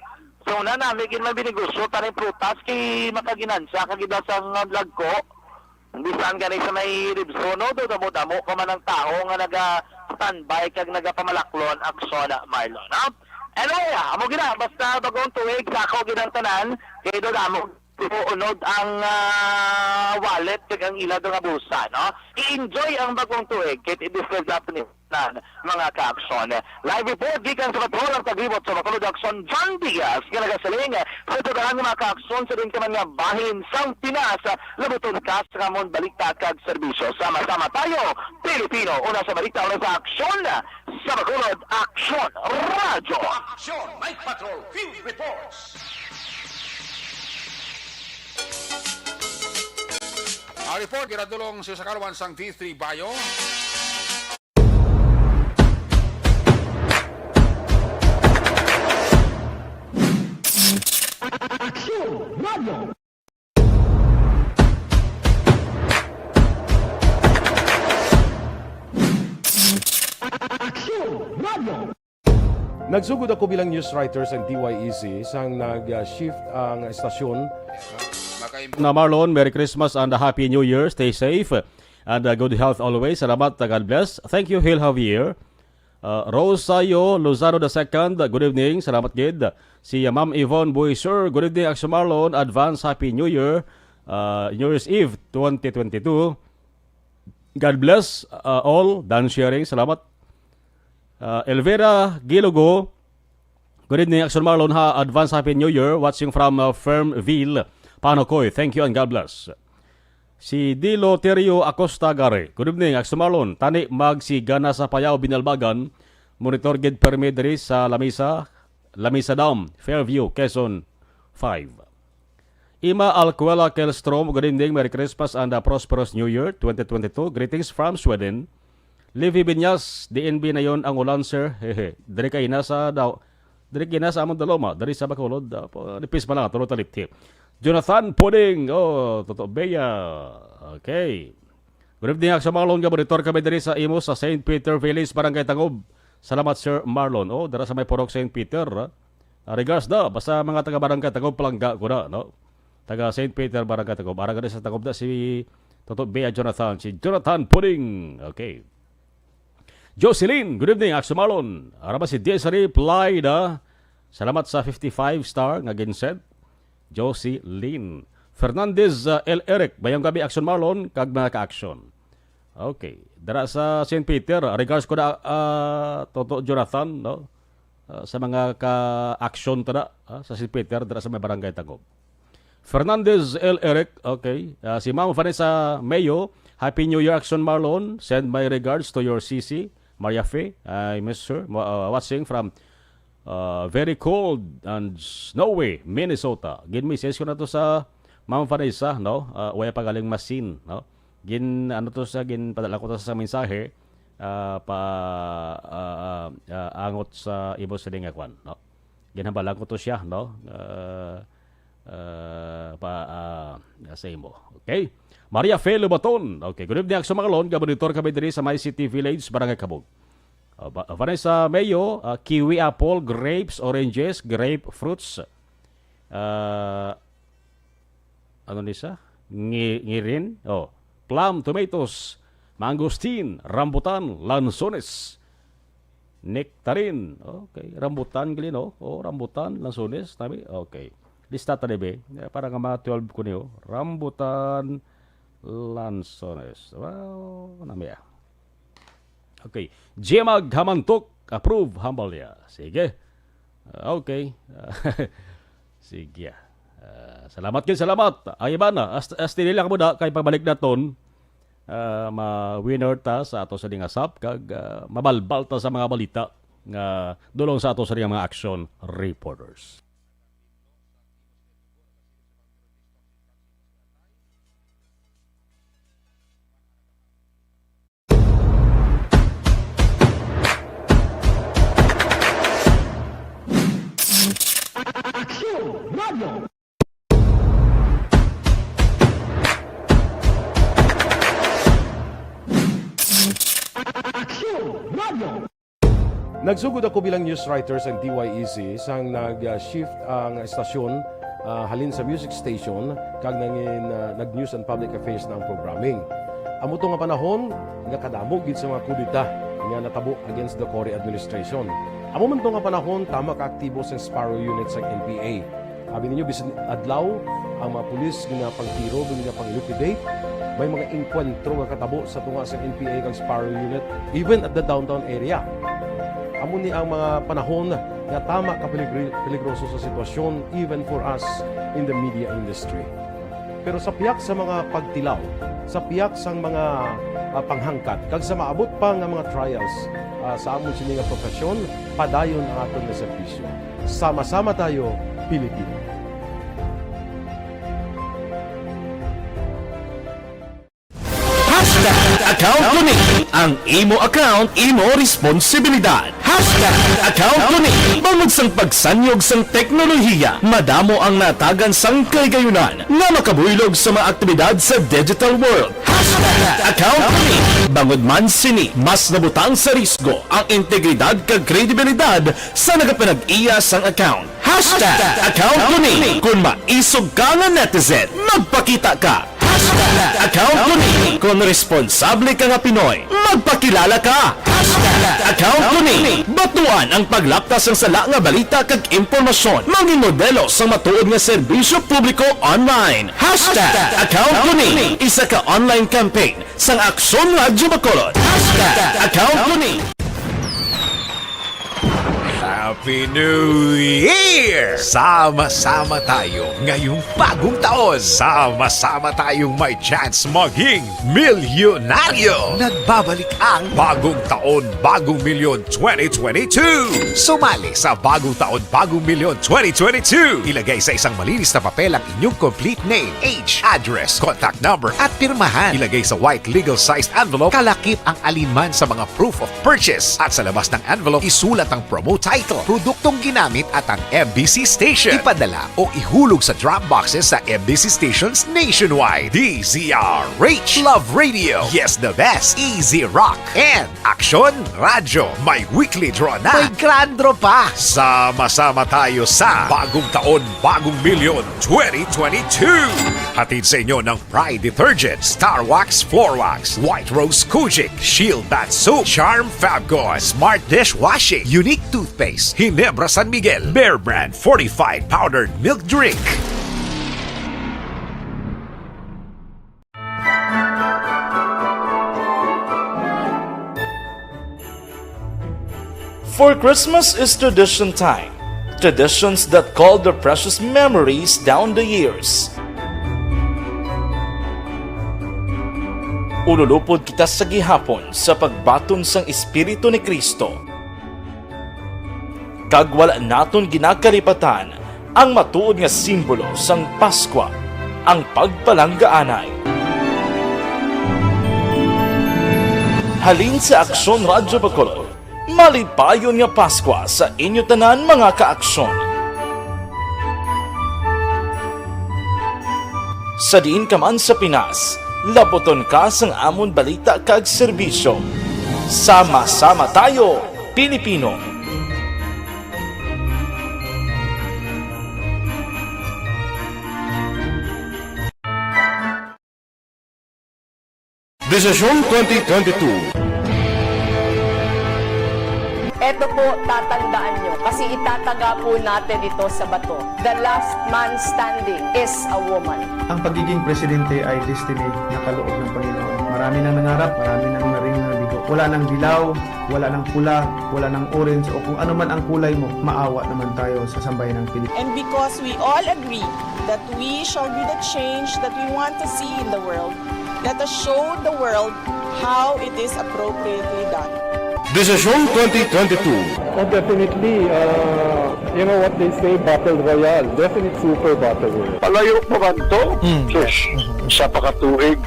So, una nami gid man binegosyo taning prutas kay makaginansya ka gid sa nga lagko. Bisan gani sa may Ribso, no, do damo-damo ka man ang tawo nga naga-standby kag nagapamalaklon, Akson, Marlon, ha? Anyway, ah, amo gid na, basta bagong tuig sa ako gid ang tanan, kay do damo unod ang, ah, wallet kag ang ila nga bulsa, no? I-enjoy ang bagong tuig, kay it is the Japanese na, mga ka-Akson. Live report gikan sa Bacolod, ang taglibot sa Bacolod, Akson, John Diaz, nga nagasiling sa tanan nga mga ka-Akson sa din ka man nga bahin sang Pinas. Labuton ka sa amon balita kag serbisyo. Sama-sama tayo, Pilipino. Una sa balita, una sa aksyon, sa Bacolod, Aksyon Radyo. Aksyon Night Patrol Field Reports. Ang report, ginadulong sa kaluan sang D three Bio. Aksyon Radio. Aksyon Radio. Nagsugod ako bilang news writer sa D Y E C sang nag-shift ang estasyon. Na Marlon, Merry Christmas and a Happy New Year. Stay safe and, uh, good health always. Salamat, uh, God bless. Thank you, Hil Javier. Uh, Rosayo Lozano the second, good evening. Salamat gid. Si, uh, Ma'am Yvonne Buiser, good evening, Aksyon Marlon. Advance Happy New Year, uh, New Year's Eve twenty twenty-two. God bless, uh, all. Dan sharing, salamat. Uh, Elvira Gilogo, good evening, Aksyon Marlon, ha. Advance Happy New Year. Watching from, uh, Fermville, Panocoy. Thank you and God bless. Si Dilo Terio Acosta Gare, good evening, Aksyon Marlon. Tani magsigana sa Payao, Binalbagan. Monitor gid permi diri sa Lamisa, Lamisa Dam, Fairview, Quezon five. Ima Alcuela Kelstrom, good evening, Merry Christmas and a prosperous New Year twenty twenty-two. Greetings from Sweden. Livy Binyas, D N B na yon ang ulan, sir. Hehe. Diri kay nasa daw, diri kay nasa amon daloma, diri sa Bacolod, ah, po, nipis pa lang, tulo talipti. Jonathan Puding, oh, Toto Bea. Okay. Good evening, Aksyon Marlon, nga monitor kami diri sa imo sa Saint Peter Village, Barangay Tangob. Salamat, Sir Marlon. Oh, dara sa may Purok Saint Peter, ah. Ah, regards da, basta mga taga Barangay Tangob, palangga ko na, no? Taga Saint Peter, Barangay Tangob. Ara gani sa Tangob na si Toto Bea Jonathan, si Jonathan Puding. Okay. Jocelyn, good evening, Aksyon Marlon. Ara ba si Desiree Plaida? Salamat sa fifty-five star nga ginsend. Jocelyn. Fernandez, uh, L. Eric, mayong gabi, Aksyon Marlon, kag mga ka-aksyon. Okay. Dara sa Saint Peter, regards ko na, uh, Toto Jonathan, no? Uh, sa mga ka-aksyon ta na, uh, sa Saint Peter, dara sa may Barangay Tangob. Fernandez L. Eric, okay. Uh, si Ma'am Vanessa Mayo, Happy New Year, Aksyon Marlon. Send my regards to your C C, Maria Fe. I miss her. Wa-, uh, watching from, uh, very cold and snowy Minnesota. Gin-message ko na to sa Ma'am Vanessa, no? Uh, wala pa galing masin, no? Gin, ano to sa, ginpadala ko to sa mensahe, uh, pa, uh, uh, uh, angot sa imo sini nga kwan, no? Ginhambalan ko to siya, no? Uh, uh, pa, uh, sa imo. Okay? Maria Fe Lubaton. Okay, good evening, Aksyon Marlon. Gabonitor kami diri sa My City Village, Barangay Kabog. Uh, ba-, Vanessa Mayo, uh, kiwi, apple, grapes, oranges, grapefruits. Uh, ano ni sa? ngi-, ngirin, oh, plum, tomatoes, mangosteen, rambutan, lansones, nectarine. Okay, rambutan gali, no? Oh, rambutan, lansones, nami. Okay. Lista ta dibe. Eh, para nga mga twelve ko niyo. Rambutan, lansones. Wow, nami, ah. Okay. Gemma Gamantok, approve, humble niya. Sige. Ah, okay. Sige, ah. Ah, salamat kay salamat. Ang iban na, as, as tili lang mo na, kay pagbalik naton, ah, ma-winner ta sa ato sa ding asap, kag, ah, mabalbal ta sa mga balita nga dulong sa ato sa ding mga action reporters. Nagsugod ako bilang news writer sang D Y E C sang nag-shift ang estasyon, ah, halin sa music station kag nangin, ah, nag-news and public affairs na ang programming. Amo to nga panahon nga kadamo gid sa mga kudeta nga natabo against the Cory administration. Amo man to nga panahon tama ka aktibo sang Sparrow Unit sang N P A. Abi ninyo, bisan adlaw, ang mga pulis ginapangtiro, ginapang-liquidate. May mga engkwentro nga katabo sa tunga sa N P A kag Sparrow Unit, even at the downtown area. Amo ni ang mga panahon nga tama ka peligri-, peligroso sa sitwasyon, even for us in the media industry. Pero sa piyak sa mga pagtilaw, sa piyak sang mga, ah, panghangkat, kag sa maabot pa nga mga trials, ah, sa amon sini nga profesyon, padayon ang aton nga serbisyo. Sama-sama tayo, Pilipino. Hashtag account ko ni. Ang imo account, imo responsibilidad. Hashtag account ko ni. Bangod sang pagsanyog sang teknolohiya, madamo ang natagan sang kahigayunan nga makabuylog sa mga aktibidad sa digital world. Hashtag account ko ni. Bangod man sini, mas nabutang sa risgo ang integridad kag kredibilidad sa nagapanag-iya sang account. Hashtag account ko ni. Kung maisog ka nga netizen, magpakita ka. Hashtag account ko ni. Kung responsable ka nga Pinoy, magpakilala ka. Hashtag account ko ni. Batuan ang paglapta sang sala nga balita kag impormasyon. Mangin modelo sang matuod nga serbisyo publiko online. Hashtag account ko ni. Isa ka online campaign sang Aksyon Radyo Bacolod. Hashtag account ko ni. Happy New Year! Sama-sama tayo ngayong bagong taon. Sama-sama tayong may chance maging milyonaryo. Nagbabalik ang Bagong Taon, Bagong Milyon twenty twenty-two. Sumali sa Bagong Taon, Bagong Milyon twenty twenty-two. Ilagay sa isang malinis na papel ang inyong complete name, age, address, contact number, at pirmahan. Ilagay sa white legal-sized envelope, kalakip ang alinman sa mga proof of purchase. At sa labas ng envelope, isulat ang promo title, produktong ginamit, at ang M B C station. Ipadala o ihulog sa drop boxes sa M B C stations nationwide. D Z R H, Love Radio, Yes the Best, Easy Rock, and Aksyon Radyo. May weekly draw na. May grand draw pa. Sama-sama tayo sa Bagong Taon, Bagong Milyon twenty twenty-two. Hatid sa inyo ng Pride Detergent, Star Wax Floor Wax, White Rose Kojic, Shield Bath Soap, Charm Fabcon, Smart Dishwashing, Unique Toothpaste, Ginebra San Miguel, Bear Brand Fortified Powdered Milk Drink. For Christmas is tradition time. Traditions that call their precious memories down the years. Ululupod kita sa gihapon sa pagbaton sang Espiritu ni Cristo. Kag wala naton ginakalipatan ang matuod nga simbolo sang Paskwa, ang pagpalanggaanay. Halin sa Aksyon Radyo Bacolod, malipayon nga Paskwa sa inyo tanan, mga ka-Aksyon. Sa diin ka man sa Pinas, labuton ka sang amon balita kag serbisyo. Sama-sama tayo, Pilipino! Desisyon twenty twenty-two. Eto po, tatandaan nyo, kasi itataga po natin ito sa bato. The last man standing is a woman. Ang pagiging presidente ay destiny na kaloob ng Panginoon. Marami nang nangarap, marami nang naring nabigo. Wala nang dilaw, wala nang pula, wala nang orange, o kung ano man ang kulay mo, maawa naman tayo sa sambayan ng Pilipinas. And because we all agree that we shall be the change that we want to see in the world, let us show the world how it is appropriately done. Desisyon twenty twenty-two. Oh, definitely. Uh, you know what they say, battle royale. Definite super battle royale. Palayo pa man to? Sus, sa pakatuig.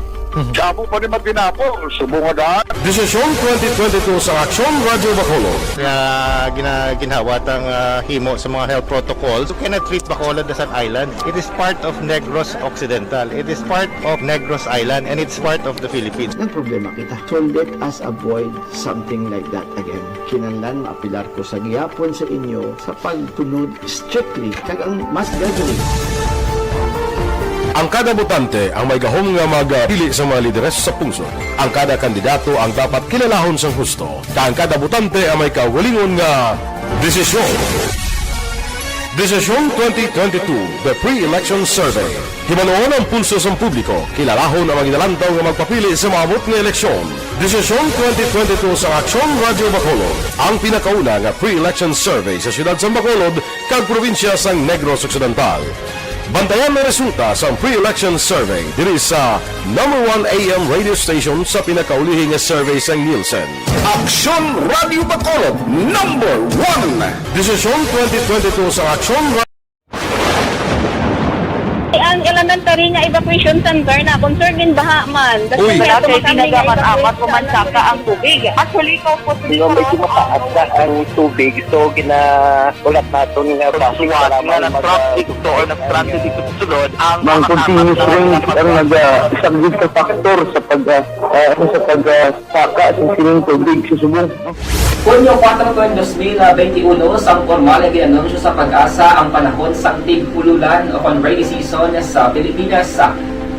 Sa amo pa ni Matinapol, subong nga daan. Desisyon twenty twenty-two sa Aksyon Radyo Bacolod. Nga gina, ginhawat ang ah, himo sa mga health protocols. You cannot treat Bacolod as an island. It is part of Negros Occidental. It is part of Negros Island and it's part of the Philippines. Nagproblema kita. So let us avoid something like that again. Kinahanglan maapilar ko sa gihapon sa inyo sa pagtunod strictly kag ang mass gathering. Ang kada botante ang may gahom nga magpili sa mga lideres sa pungsod. Ang kada kandidato ang dapat kilalahon sang husto, kag ang kada botante ang may kaugalingon nga desisyon. Desisyon twenty twenty-two, The Pre-Election Survey. Hibaluon ang pulso sang publiko, kilalahon ang mga ginalantaw nga magpapili sa maabot nga eleksyon. Desisyon twenty twenty-two sa Aksyon Radyo Bacolod, ang pinakauna nga pre-election survey sa siyudad sang Bacolod kag probinsya sang Negros Occidental. Bantayan ang resulta sang pre-election survey diri sa number one A M radio station sa pinakaulihi nga survey sang Nielsen. Aksyon Radyo Bacolod, number one. Desisyon twenty twenty-two sa Aksyon Ra- Ang elementary nga evacuation center na concern in baha man. Uy. Kaya kay pinagamat-amat ko man saka ang tubig. Actually, ko po Medyo mataas na ang tubig, so ginaulat naton nga basi nga nag-traffic to or nag-transit dito sa sulod ang Ang continuous rain ang nag-, ah, isang big factor sa pag, ah, ah, ano, sa pag, ah, saka sa sining tubig sa subong. Hunyo kuwatro, dos mil benti uno, sang pormal nga gin-anunsyo sa PAGASA ang panahon sang tig-ululan o kon rainy season sa Pilipinas.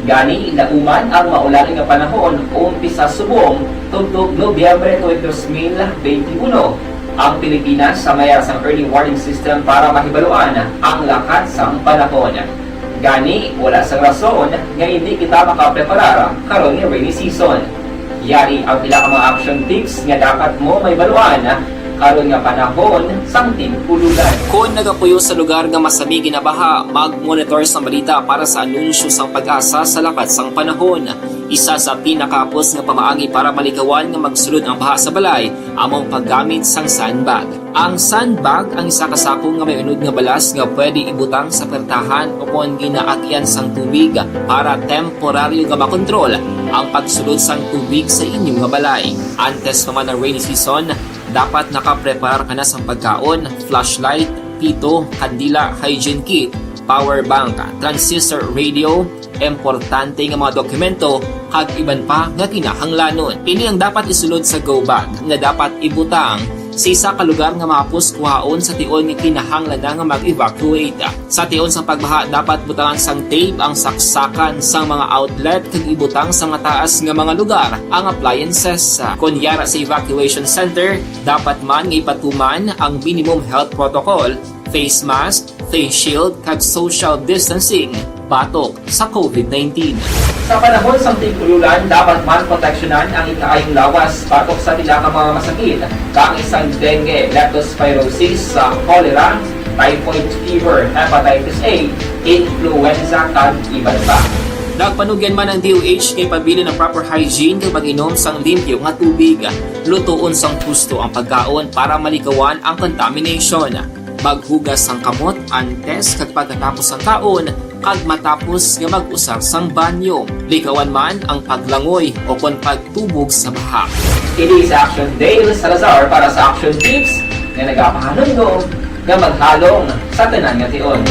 Gani, nauman ang maulan nga panahon umpisa subong tubtob Nobyembre tuig dos mil benti uno. Ang Pilipinas sa mayar sang early warning system para mahibaluan ang lakat sang panahon. Gani, wala sang rason nga indi kita makapreparar karon nga rainy season. Yari ang pila ka mga action tips nga dapat mo mahibaluan karon nga panahon sang tig-ululan. Kon nagapuyo sa lugar nga masami ginabaha, mag-monitor sang balita para sa anunsyo sang PAGASA sa lakat sang panahon. Isa sa pinakahapos nga pamaagi para malikawan nga magsulod ang baha sa balay amo ang paggamit sang sandbag. Ang sandbag ang isa ka sako nga may unod nga balas nga pwede ibutang sa puwertahan o kon ginaagyan sang tubig para temporaryo nga makontrol ang pagsulod sang tubig sa inyo nga balay. Antes pa man ang rainy season, dapat nakapreparar ka na sang pagkaon, flashlight, pito, kandila, hygiene kit, power bank, transistor radio, importante nga mga dokumento, kag iban pa nga kinahanglanon. Ini ang dapat isulod sa go bag nga dapat ibutang sa isa ka lugar nga mahapos kuhaon sa tion nga kinahanglan na nga mag-evacuate. Sa tion sang pagbaha, dapat butangan sang tape ang saksakan sang mga outlet kag ibutang sa mataas nga mga lugar ang appliances. Kon yara sa evacuation center, dapat man nga ipatuman ang minimum health protocol, face mask, face shield, kag social distancing batok sa COVID nineteen. Sa panahon sang tig-ululan, dapat man proteksyonan ang ikaayong lawas batok sa pila ka mga masakit, kaangay sang dengue, leptospirosis, sa cholera, typhoid fever, hepatitis A, influenza, kag iban pa. Nagpanugyan man ang D O H nga ipabilin ang proper hygiene kag pag-inom sang limpyo nga tubig. Lutoon sang husto ang pagkaon para malikawan ang contamination. Maghugas sang kamot antes kag pagkatapos sang kaon kag matapos nga mag-usar sang banyo. Likawan man ang paglangoy o kon pagtubog sa baha. Ini si Action Dale Salazar para sa Action Tips nga nagapahanumdom nga maghalong sa tanan nga tion.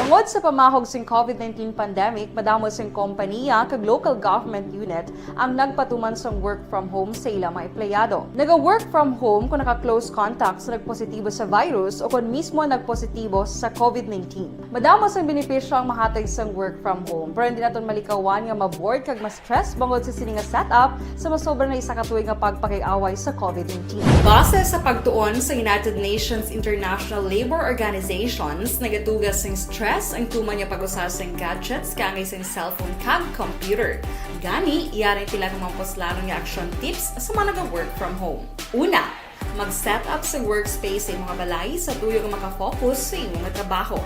Tungod Sa pamahog sing COVID nineteen pandemic, madamo sing kompaniya kag local government unit ang nagpatuman sang work from home sa ila mga empleyado. Naga-work from home kung naka-close contact sa nagpositibo sa virus o kon mismo nagpositibo sa COVID nineteen. Madamo sang benepisyo ang mahatag sang work from home, pero hindi naton malikawan nga ma-bored kag ma-stress bangod sa sini nga setup sa masobra na isa ka tuig nga pagpakig-away sa COVID nineteen. Base sa pagtuon sa United Nations International Labour Organizations, nagatuga sing stress ang tuman nga pag-usa sing gadgets kaangay sing cellphone kag computer. Gani, yari pila ka mga puslanon nga action tips sa mga naga-work from home. Una, mag-set up sa workspace sa imong balay sa tuyo nga maka-focus sa imong trabaho.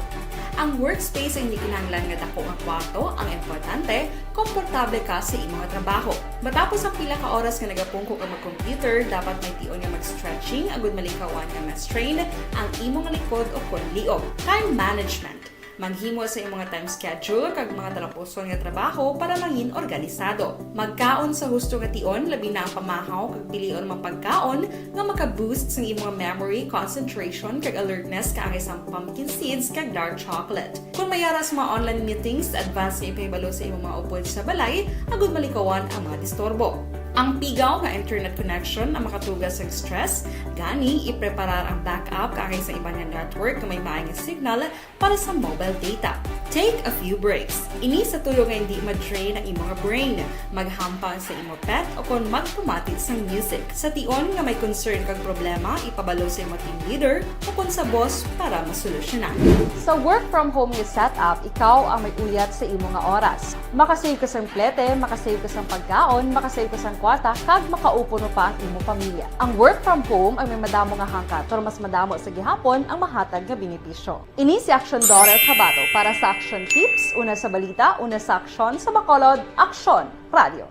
Ang workspace ay hindi kinahanglan nga dako nga kwarto, ang importante, komportable ka sa imong trabaho. Matapos ang pila ka oras nga nagapungko ka mag-computer, dapat may tion nga mag-stretching agud malikawan nga ma-strain ang imong likod o kon liog. Time management. Maghimo sa imong time schedule kag mga talapuson nga trabaho para mangin organisado. Magkaon sa husto nga tion, labi na ang pamahaw kag pilion mga pagkaon nga maka-boost sang imong memory, concentration, kag alertness kaangay sang pumpkin seeds kag dark chocolate. Kung may ara sa mga online meetings, advance nga ipahibalo sa imong mga upod sa balay agud malikawan ang mga disturbo. Ang pigaw nga internet connection ang makatuga sang stress, gani ipreparar ang backup kaangay sa iban nga network nga may maayong signal para sa mobile data. Take a few breaks. Ini sa tuyo nga hindi ma-drain ang imong brain. Maghampang sa imo pet o kon magpamati sang music. Sa tion nga may concern kag problema, ipabalo sa imo team leader o kon sa boss para masolusyonan. Sa work from home nga setup, ikaw ang may uyat sa imo nga oras. Makasave ka sang plete, makasave ka sang pagkaon, makasave ka sang kwarta, kag makaupo no pa ang imo pamilya. Ang work from home ang may madamo nga hangkat, pero mas madamo sa gihapon ang mahatag nga benepisyo. Ini si Action Daughter Tabato para sa Action Tips, una sa balita, una sa aksyon, sa Bacolod, Aksyon Radio.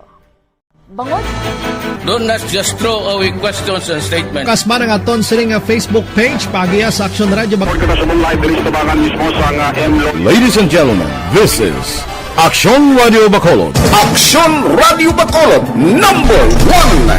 Bangod. Don't not just throw away questions and statements. Kasma nga aton sini nga Facebook page, paagiha sa Action Radio Bac- Report kita sa live diri sa tabangan mismo sa nga M Lo- Ladies and gentlemen, this is Action Radio Bacolod. Action Radio Bacolod, number one.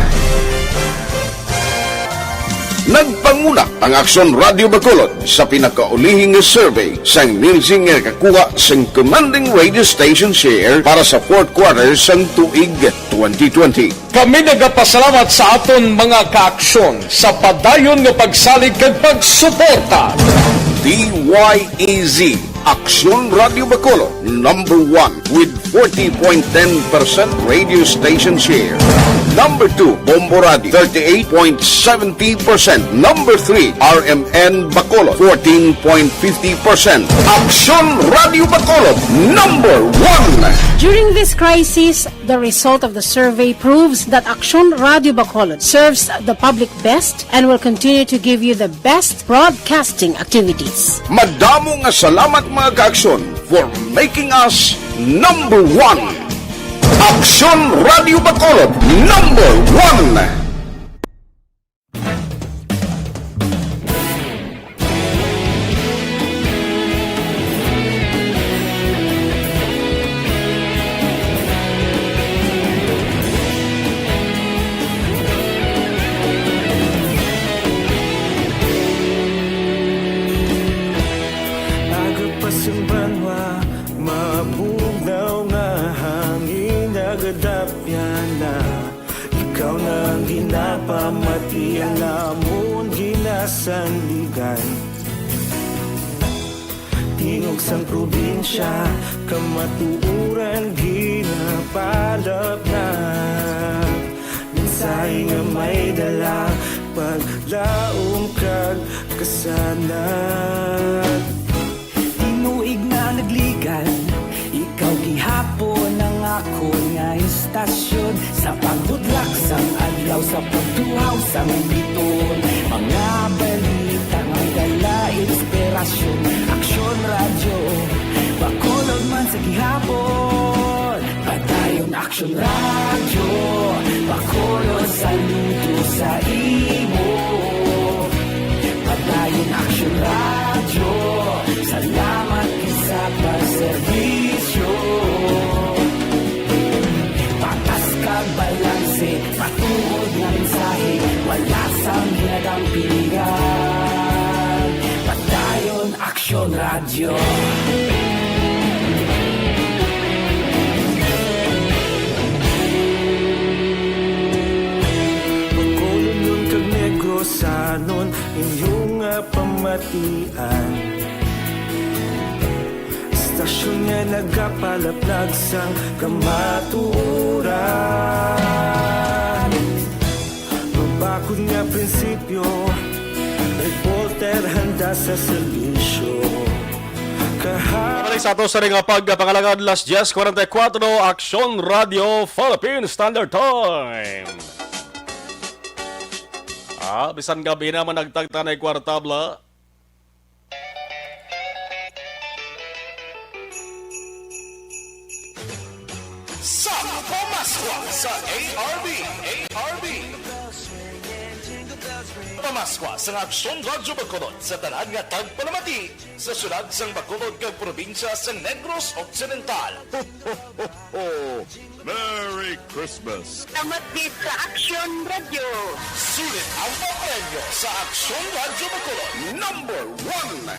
Nagpanguna ang Aksyon Radio Bacolod sa pinakaulihing nga survey sang Nielsen nga nakakuha sang commanding radio station share para sa fourth quarter sang tuig twenty twenty. Kami nagapasalamat sa aton mga kaaksyon sa padayon nga pagsalig kag pagsuporta. D Y E Z, Aksyon Radio Bacolod, number one with forty point ten percent radio station share. Number two, Bombo Radio, thirty-eight point seventy percent. Number three, R M N Bacolod, fourteen point fifty percent. Aksyon Radio Bacolod, number one. During this crisis, the result of the survey proves that Aksyon Radio Bacolod serves the public best and will continue to give you the best broadcasting activities. Madamo nga salamat, mga kaaksyon, for making us number one. Aksyon Radio Bacolod, number one. Aga pa sing banwa, mabugnaw nga hangin nagadapyan na. Ikaw na ang ginapamati, ang amon ginasandigan. Tingog sang probinsya, kamatuoran ginapalapnap. Mensahe nga may dala, paglaom kag kasanag. Tinuig na nagligan, ikaw gihapon ang akon nga istasyon. Sa pagbudlak sang adlaw, sa pagtuhaw sang biton, mga balita nga dala inspirasyon. Aksyon Radyo Bacolod man sa gihapon. Padayon Aksyon Radyo Bacolod, saludo sa imo. Padayon Aksyon Radyo, salamat sa pagserbisyo. Patas kag balanse, matuod nga mensahe, wala sang ginadampingan. Padayon Aksyon Radyo. Nun inyong nga pamatian, istasyon nga nagapalaplag sang kamatuoran. Mabakod nga prinsipyo, reporter handa sa serbisyo. Kaha- Balik sa ato sa ring pagpangalagad, las diez cuarenta y cuatro, Aksyon Radio Philippine Standard Time. Ah, bisan gabi na, managtag ta na kwarta, bla. Sa Pamaskwa sa A R B, A R B. Pamaskwa sa Aksyon Radyo Bacolod sa tanan nga tagpalamati sa syudad sang Bacolod kag probinsya sa Negros Occidental. Merry Christmas! Salamat gid sa Aksyon Radyo. Sulit ang papremyo sa Aksyon Radyo Bacolod, number one.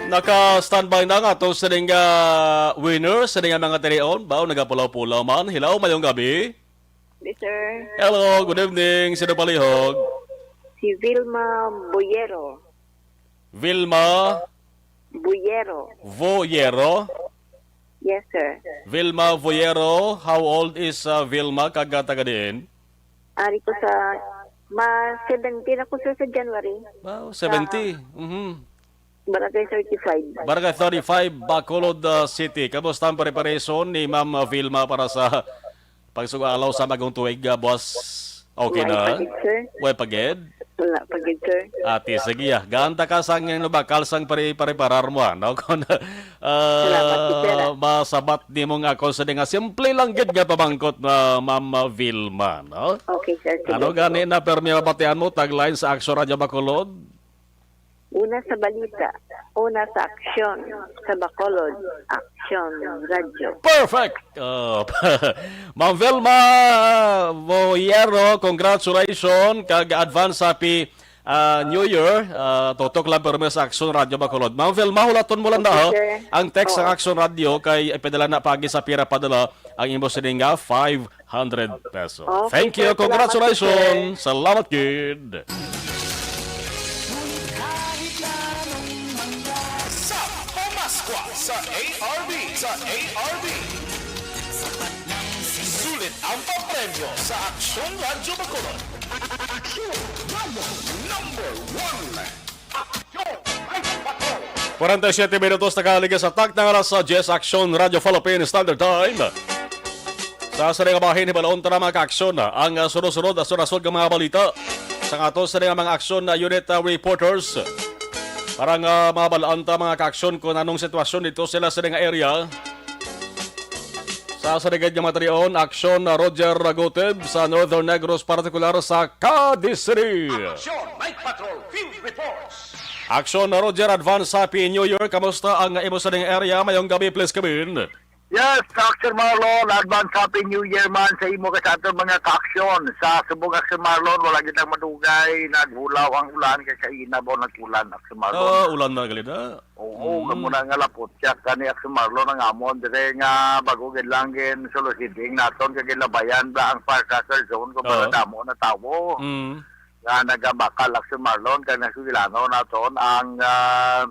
Naka-standby na nga ato sining, ah, winner, sining nga mga tinion. Ba, nagapulaw-pulaw man. Hello, mayong gabi. Yes, sir. Hello, good evening. Sino palihog? Si Vilma Boyero. Vilma Boyero. Voyero? Yes, sir. Vilma Voyero, how old is, uh, Vilma? Kag, uh, taga diin? Ari ko sa, ma, seventeen ako, sir, sa January. Wow, seventy. Mhm. Barangay thirty-five. Barangay thirty-five, Bacolod, uh, City. Kamusta ang preparation ni Ma'am, uh, Vilma para sa pagsugalaw sa bagong tuig, uh, boss? Okay na? Wala pa gid, sir. Wala pa gid? Wala pa gid, sir. Ate, sige, ah. Gaan ta ka sang, ano ba, kalsang pare-, pare-parar mo, ah, no? Kung, ah, Salamat, sir, ah. Masabat nimo nga ako sa nga simple lang gid nga pamangkot na Ma'am Vilma, no? Okay, sir. Sige Ano po. gani na permi mabatian mo, tagline sa Aksyon Radyo Bacolod? Una sa balita, una sa aksyon, sa Bacolod, Aksyon Radyo. Perfect! Oh, Ma'am Vilma Boyero, congratulations kag advance happy, ah, New Year. Ah, tutok lang permi sa Aksyon Radyo Bacolod. Ma'am Vilma, hulaton mo lang Okay, na, ha? sir. Ang text Oo. sang Aksyon Radyo kay ipadala na pagi sa pira padala ang imo sining nga five hundred peso. Okay, Thank you. sir. Salamat, Congratulations. sir. Salamat gid. Sa Pamaskwa sa A R B, sa A R B. Sulit ang papremyo sa Aksyon Radyo Bacolod. Aksyon Radyo number one. Aksyon Radyo Bacolod. Kwarenta y siyete minutos na kahaligis sa takna nga alas diyes, Aksyon Radyo Philippine Standard Time. Sa sining nga bahin, hibalon ta na, mga kaaksyon, ang, ah, sunod-sunod, ah, sunod-sunod nga mga balita sa aton sining nga mga aksyon, ah, unit, ah, reporters. Para nga mabalaan ta, mga kaaksyon, kung anong sitwasyon dito sila sining nga area. Sa sining nga mga talion, aksyon, ah, Roger Raguteb sa Northern Negros, partikular sa Cadiz City. Aksyon Night Patrol Field Reports. Aksyon, Roger, advance Happy New Year. Kamusta ang imo sining area? Mayong gabi, please come in. Yes, Aksyon Marlon, advance Happy New Year man sa imo kag sa aton mga kaaksyon. Sa subong, Aksyon Marlon, wala kitang madugay, naghulaw ang ulan kay sa inabaw nag-ulan, Aksyon Marlon. Ah, ulan na gali na. Oo, Mm. kamo na nga lapot siya kani, Aksyon Marlon, ang amon dire nga bago gid lang gin sulusiding naton kay gilabayan ba ang firecracker zone kung Oo. pala damo na tawo. Mm. Nga nagabakal, Aksyon Marlon, kay nasugilanon naton ang, ah,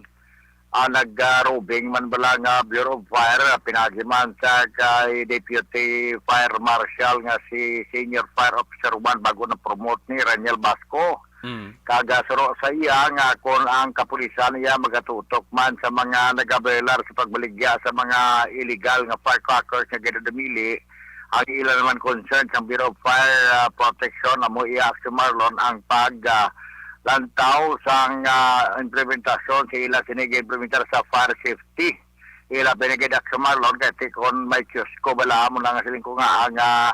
ah, nag-, ah, roving man bala nga Bureau of Fire, ah, pinaagi man sa kay Deputy Fire Marshal nga si Senior Fire Officer one, bago na promote ni Raniel Basco. Mm. Kag, ah, suro sa iya nga kung ang kapulisan niya magatutok man sa mga nagabelar sa pagbaligya sa mga illegal nga firecrackers nga ginadumili, ang ila naman concern sa Bureau of Fire, ah, Protection, amo iya, Aksyon Marlon, ang pag, ah, lantaw sang, ah, implementasyon sa ila sini implementar sa fire safety. Ila pinagid, Aksyon Marlon, kay ti kon may kiosko bala mo na nga siling ko nga ang, ah,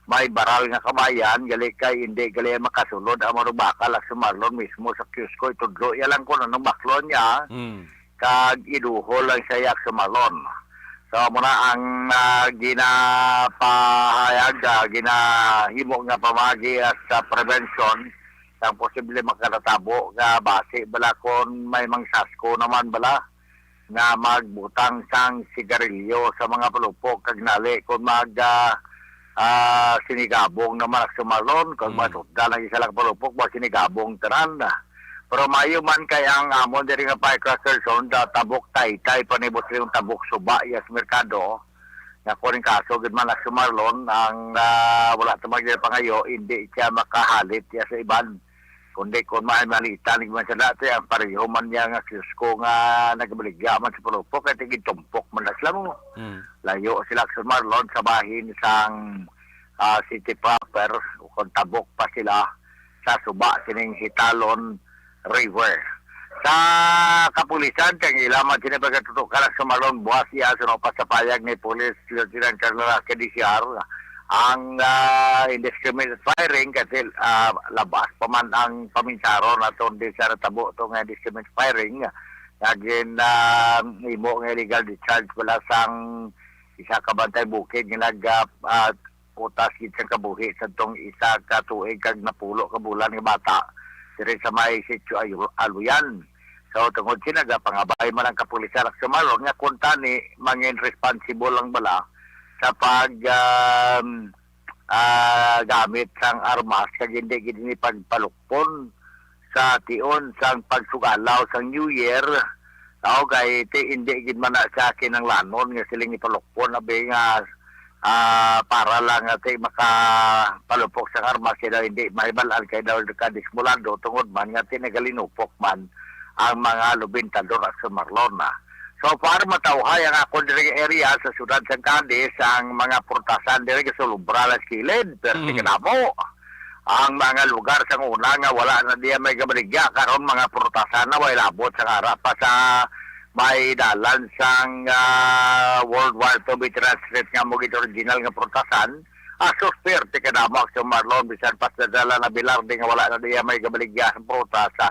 may baral nga kabayan, gali kay hindi gali makasulod ang marubakal, Aksyon Marlon, mismo sa kiosko, itudlo iya lang kung anong baklon niya. Mm. Kag iduhol lang siya, Aksyon Marlon. So, amo na ang, ah, ginapahayag, ah, ginahimo nga pamagi as sa prevention sang posible makatatabo nga basi bala kon may mangsasko naman bala nga magbutang sang sigarilyo sa mga palupok kag nali kon mag, ah, Ah, sinigabong naman, Aksyon Marlon, kung Mm. masukdan ang isa lang palupok, ba sinigabong tanan. Pero mayo man kay ang amon diri nga firecracker zone, da tabok taytay, panibos rin yung tabok suba, yes, merkado. Nga kung kaso, gid man, Aksyon Marlon, ang, ah, wala ta magdala pangayo, hindi siya makahalit, yes, sa iban. Kundi kung may malita, ni man sa dati, ang pareho man niya nga kiosko nga nagbaligya man sa palupok, kay tigitumpok man na sila mo. Mm. Layo sila, Aksyon Marlon, sa bahin sang, ah, city proper, o kung tabok pa sila sa suba sining Hitalon River. Sa kapulisan, kay ila man sini pagkatutukan, Aksyon Marlon, buwas iya, suno pa sa payag ni Police Lieutenant Colonel Roque D C R, ang, ah, indiscriminate firing, kasi, ah, labas pa man ang paminsaron aton di sa natabo to nga indiscriminate firing, nga gin, ah, imo nga illegal discharge wala sang isa ka bantay bukid nga nag, ah, ah, putas gid sang kabuhi sa tong isa ka tuig kag napulo ka bulan nga bata diri sa may Sitio Ayu-, Aluyan. So, tungod sina, gapangabay man ang kapulisan, Aksyon Marlon, nga kung tani, mangin responsible lang bala sa pag, um, ah, gamit sang armas, kag hindi gid ini pagpalukpon sa tion sang pagsugalaw sang New Year. Aw, kay ti, hindi gid man na sa kinanglanon nga siling ipalukpon, abi nga, ah, para lang nga ti makapalupok sang armas, sila hindi mahibalaan kay daw ka dismulado tungod man nga ti nagalinupok man ang mga lubintador, Aksyon Marlon, ah. So far, matawhay ang akon diri nga area sa siyudad sang Cadiz, ang mga purtasan diri gasulubra lang sa kilid, pero Mm. kadamo ang mga lugar sang una nga wala na diya may gabaligya, karon mga purtasan na way labot sang ara pa sa may dalan sang, ah, World War Two Veterans Street nga mo gid original nga purtasan. Asus, perte kadamo, Aksyon Marlon, bisan pa sa dalan na Velarde nga wala na diya may gabaligya sa prutas, ah,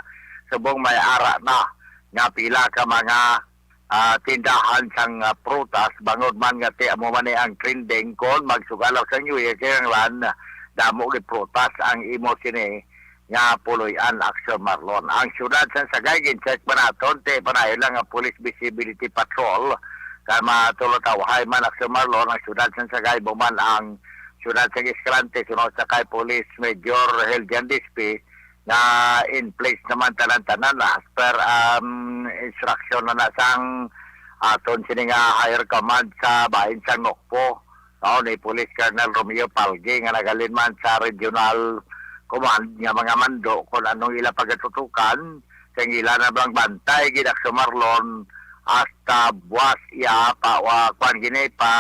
subong may ara na nga pila ka mga, ah, tindahan sang, ah, prutas, bangod man nga ti amo man ni ang trending kon magsugalaw sa New Year, kinahanglan damo gid prutas ang imo sini nga puloy-an, Aksyon Marlon. Ang siyudad sang Sagay, gin-check pa naton, ti panayon lang ang Police Visibility Patrol. Kay matulotawhay man, Aksyon Marlon, ang siyudad sang Sagay, buman ang siyudad sang Escalante, sunod sa kay Police Major Heljan Dispe, nga in place naman tanan-tanan na as per, um, instruction na na sang aton sini nga higher command sa bahin sang Nokpo. Mao ni Police Colonel Romeo Palgi nga nagalinman sa Regional Command nga mga mando kung anong ila pagatutukan, kay ang ila na bang bantay gid, Aksyon Marlon, hasta buwas iya pa, wa, kwan gini, pa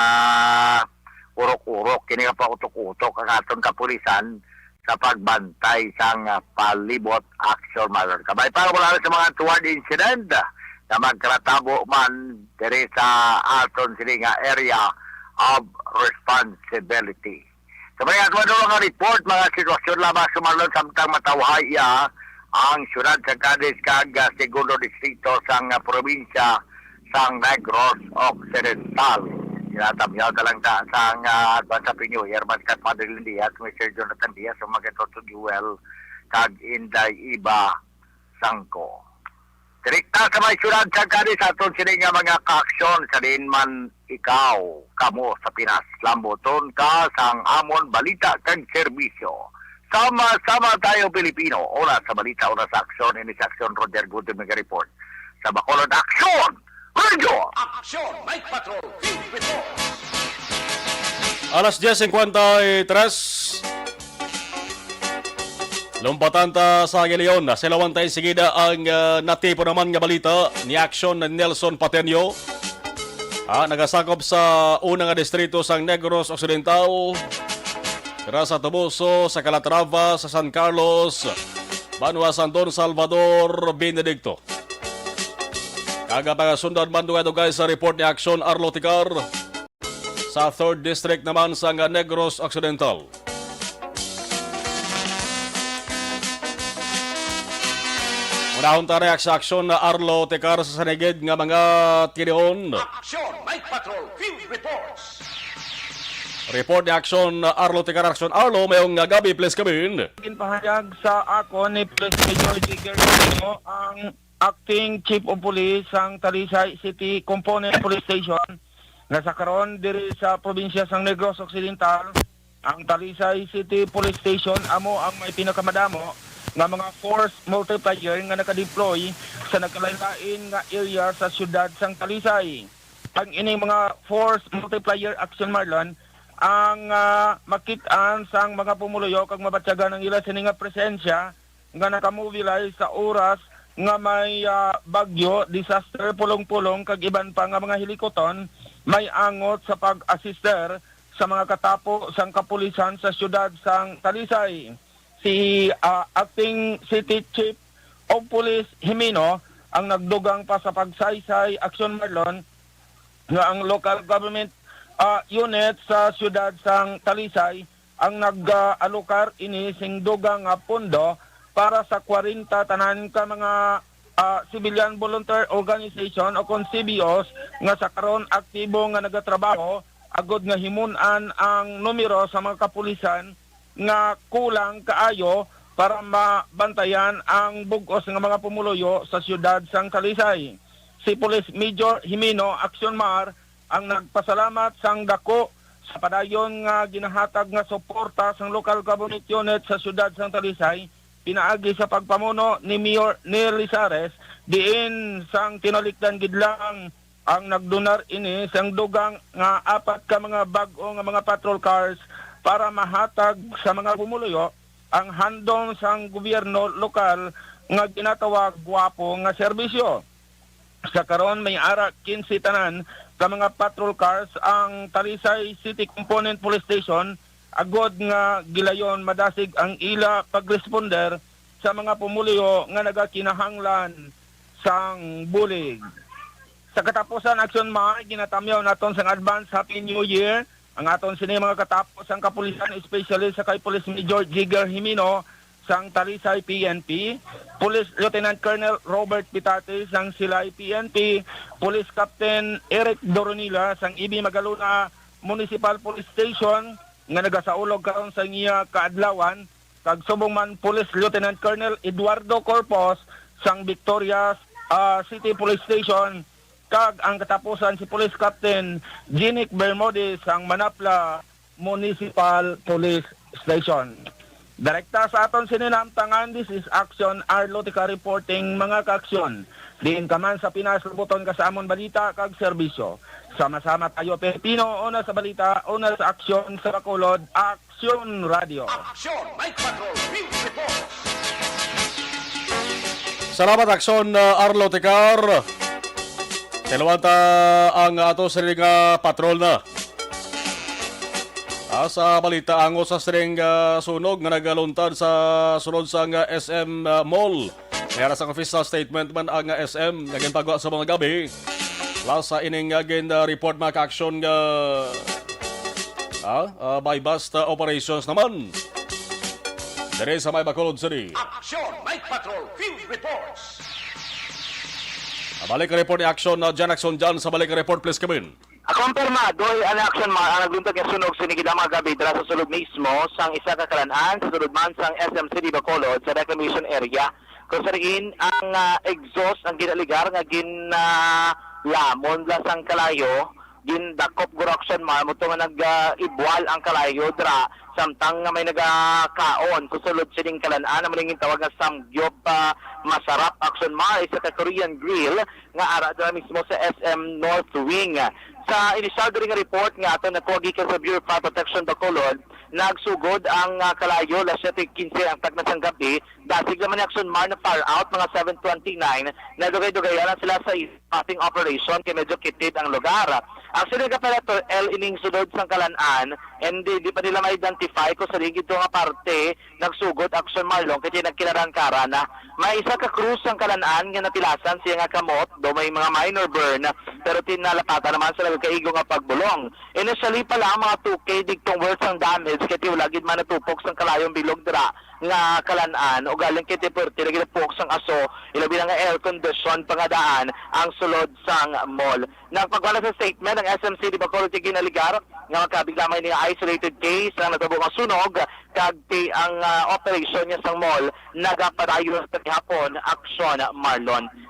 urok-urok kini nga pautok-utok ang aton kapulisan sa pagbantay sang, ah, palibot, Aksyon Marlon. Kabay pa, wala na sa mga toward incident, ah, na magkatabo man diri sa aton sini nga area of responsibility. Sa mga ato nga report, mga sitwasyon lamang, Aksyon Marlon, samtang matawhay iya ang siyudad sa Cadiz kag, ah, segundo distrito sang, ah, probinsya sang Negros Occidental. Ginatamyaw ta lang ta sang, ah, advance Happy New Year man kat Madeline Diaz, Mister Jonathan Diaz, ang mga Toto Jewel, kag Inday Iba Sangko. Direkta sa may siyudad sa Cadiz, aton sini nga mga kaaksyon sa diin man ikaw, kamo sa Pinas. Lambuton ka sang amon balita kag serbisyo. Sama-sama tayo, Pilipino. Una sa balita, una sa aksyon, ini sa aksyon, Roger Guti, may report. Sa Bacolod, aksyon! Radyo! Aksyon! Night Patrol! Field Report! Alas diez cincuenta y tres. Lumpatan ta sa Aguilion. Silawan ta insigida ang, ah, natipon naman nga balita ni Aksyon Nelson Pateño. Ah, nagasakop sa una nga distrito sang Negros Occidental. Dira sa Toboso, sa Calatrava, sa San Carlos, banwa sang Don Salvador Benedicto. Kag ang pagasundan man dugay-dugay sa report ni Aksyon Arlo Ticar. Sa third District naman sang Negros Occidental. Unahon ta react sa aksyon na Arlo Ticar sa sanigid nga mga tinion. Action Night Patrol Field Reports. Report ni Aksyon Arlo Ticar. Aksyon Arlo, mayong gabi, please come in. Ginpahayag sa akon ni Police Major Jigger Aquino, ang Acting Chief of Police sang Talisay City Component Police Station, nga sa karon diri sa probinsya sang Negros Occidental, Ang Talisay City Police Station amo ang may pinakamadamo nga mga force multiplier nga nakadeploy sa nagkalain-lain nga area sa siyudad sang Talisay. Ang ining mga force multiplier action, Marlon, ang, ah, makit-an sang mga pumuluyo kag mabatyagan ang ila sini nga presensya nga nakamobilize sa oras nga may, ah, bagyo, disaster, pulong-pulong kag iban pa nga mga hilikuton may angot sa pag-assister sa mga katapo sang kapulisan sa siyudad sang Talisay. Si, ah, Acting City Chief of Police Jimeno ang nagdugang pa sa pagsaysay aksyon, Marlon, nga ang local government, ah, unit sa siyudad sang Talisay ang nag-alokar ini sing dugang nga pondo para sa kwarenta tanan ka mga, ah, civilian volunteer organization o kon C V Os nga sa karon aktibo nga nagatrabaho agod nga himun-an ang numero sa mga kapulisan nga kulang kaayo para mabantayan ang bug-os nga mga pumuluyo sa siyudad sang Talisay. Si Police Major Jimeno Accionmar ang nagpasalamat sang dako sa padayon nga ginahatag nga suporta sang local government unit sa siyudad sang Talisay pinaagi sa pagpamuno ni Mayor Neil Lizares, diin sang tinalikdan gid lang ang nagdonar ini sang dugang nga apat ka mga bag-o nga mga patrol cars para mahatag sa mga pumuluyo ang handom sang gobyerno lokal nga ginatawag Guwapo nga Serbisyo. Sa karon, may ara quince tanan ka mga patrol cars ang Talisay City Component Police Station, agod nga gilayon madasig ang ila pagresponder sa mga pumuluyo nga nagakinahanglan sang bulig. Sa katapusan, Action Mar, ginatamyaw naton sang advance Happy New Year ang aton sini mga katapo sang kapulisan, especially sa kay Police Major Jigger Jimeno sang Talisay P N P, Police Lieutenant Colonel Robert Pitate sang Silay P N P, Police Captain Eric Doronila sang Ibi Magalona Municipal Police Station nga nagasaulog karon sa iya kaadlawan, kag subong man Police Lieutenant Colonel Eduardo Corpos sang Victorias, ah, City Police Station, kag ang katapusan si Police Captain Jinic Bermudez sang Manapla Municipal Police Station. Direkta sa aton sininamtangan, this is Action Arlotica reporting, mga kaaksyon. Diin ka man sa Pinas, lubuton ka sa amon balita kag serbisyo. Sama-sama tayo, Pilipino, una sa balita, una sa aksyon, sa Bacolod, Aksyon Radio. Aksyon, Night Patrol, Field Report. Salamat, Aksyon, uh, Arlo Tecar. Tiluan ta ang ato sini nga patrol na. Ah, sa balita, angot sa sining, ah, sunog nga nagaluntad sa sulod sang, ah, S M, ah, Mall. May ara sang official statement man ang, ah, S M nga ginpagwa sa mga gabi. Plus sa ining, ah, gin, ah, report, mga ka-aksyon, nga, ah, ah, buy-bust, ah, operations naman diri sa may Bacolod City. Action Night Patrol Field Reports. Ah, balik ang report ni Action, ah, Jan Action Jan sa balik ang report, please, Kevin. Ah, kumpirmado ang Action Mar ang nagluntad nga sunog sini gid nga gabi dira sa sulod mismo sang isa ka kalan-an, sa sulod man sang S M City Bacolod, sa reclamation area, kung sa diin ang, ah, exhaust ang ginaaligar nga gin, ah, lamon bala sang kalayo, gindakop guro, Action Mar, mo to nga nag, ah, ibwal ang kalayo dira, samtang nga may nagakaon sa sulod sining kalan-an, amo ning gintawag nga Samgyup, ah, Masarap, Action Mar, isa ka Korean grill nga ara dira mismo sa S M North Wing. Sa inisyal diri nga report nga aton nakuha gikan sa Bureau of Fire Protection Bacolod, nagsugod ang, ah, kalayo alas siyete quince ang takna sang gabi. Dasig naman ni Action Mar na far out, mga seven twenty-nine. Nadugay-dugayan lang sila sa spotting operation kay medyo kitid ang lugar. Actually, Operator L, ining sulod sang kalan-an, and di, di pa nila ma-identify kung sa ligid to nga parte nagsugod, Action Mar, kay nagkinaran-karan na. May isa ka crew sang kalan-an nga natilasan siya nga kamot, daw may mga minor burn, pero tinalapatan naman sa nagakaigo nga pagbulong. Initially pa lang, mga two K digtong worth ang damage, kay wala gid man natupok sang kalayong bilog dira nga kalan-an, ugaling kay puwerte na gid ang puok sang aso, ilabi na nga air condition pa nga daan ang sulod sang mall. Nagpagwala sa statement ang S M City Bacolod kay ginaligar nga makabig lamang ini nga isolated case ang natabo nga sunog, kag ti ang, ah, operasyon niya sang mall nagapadayon sa gihapon, Action Mar.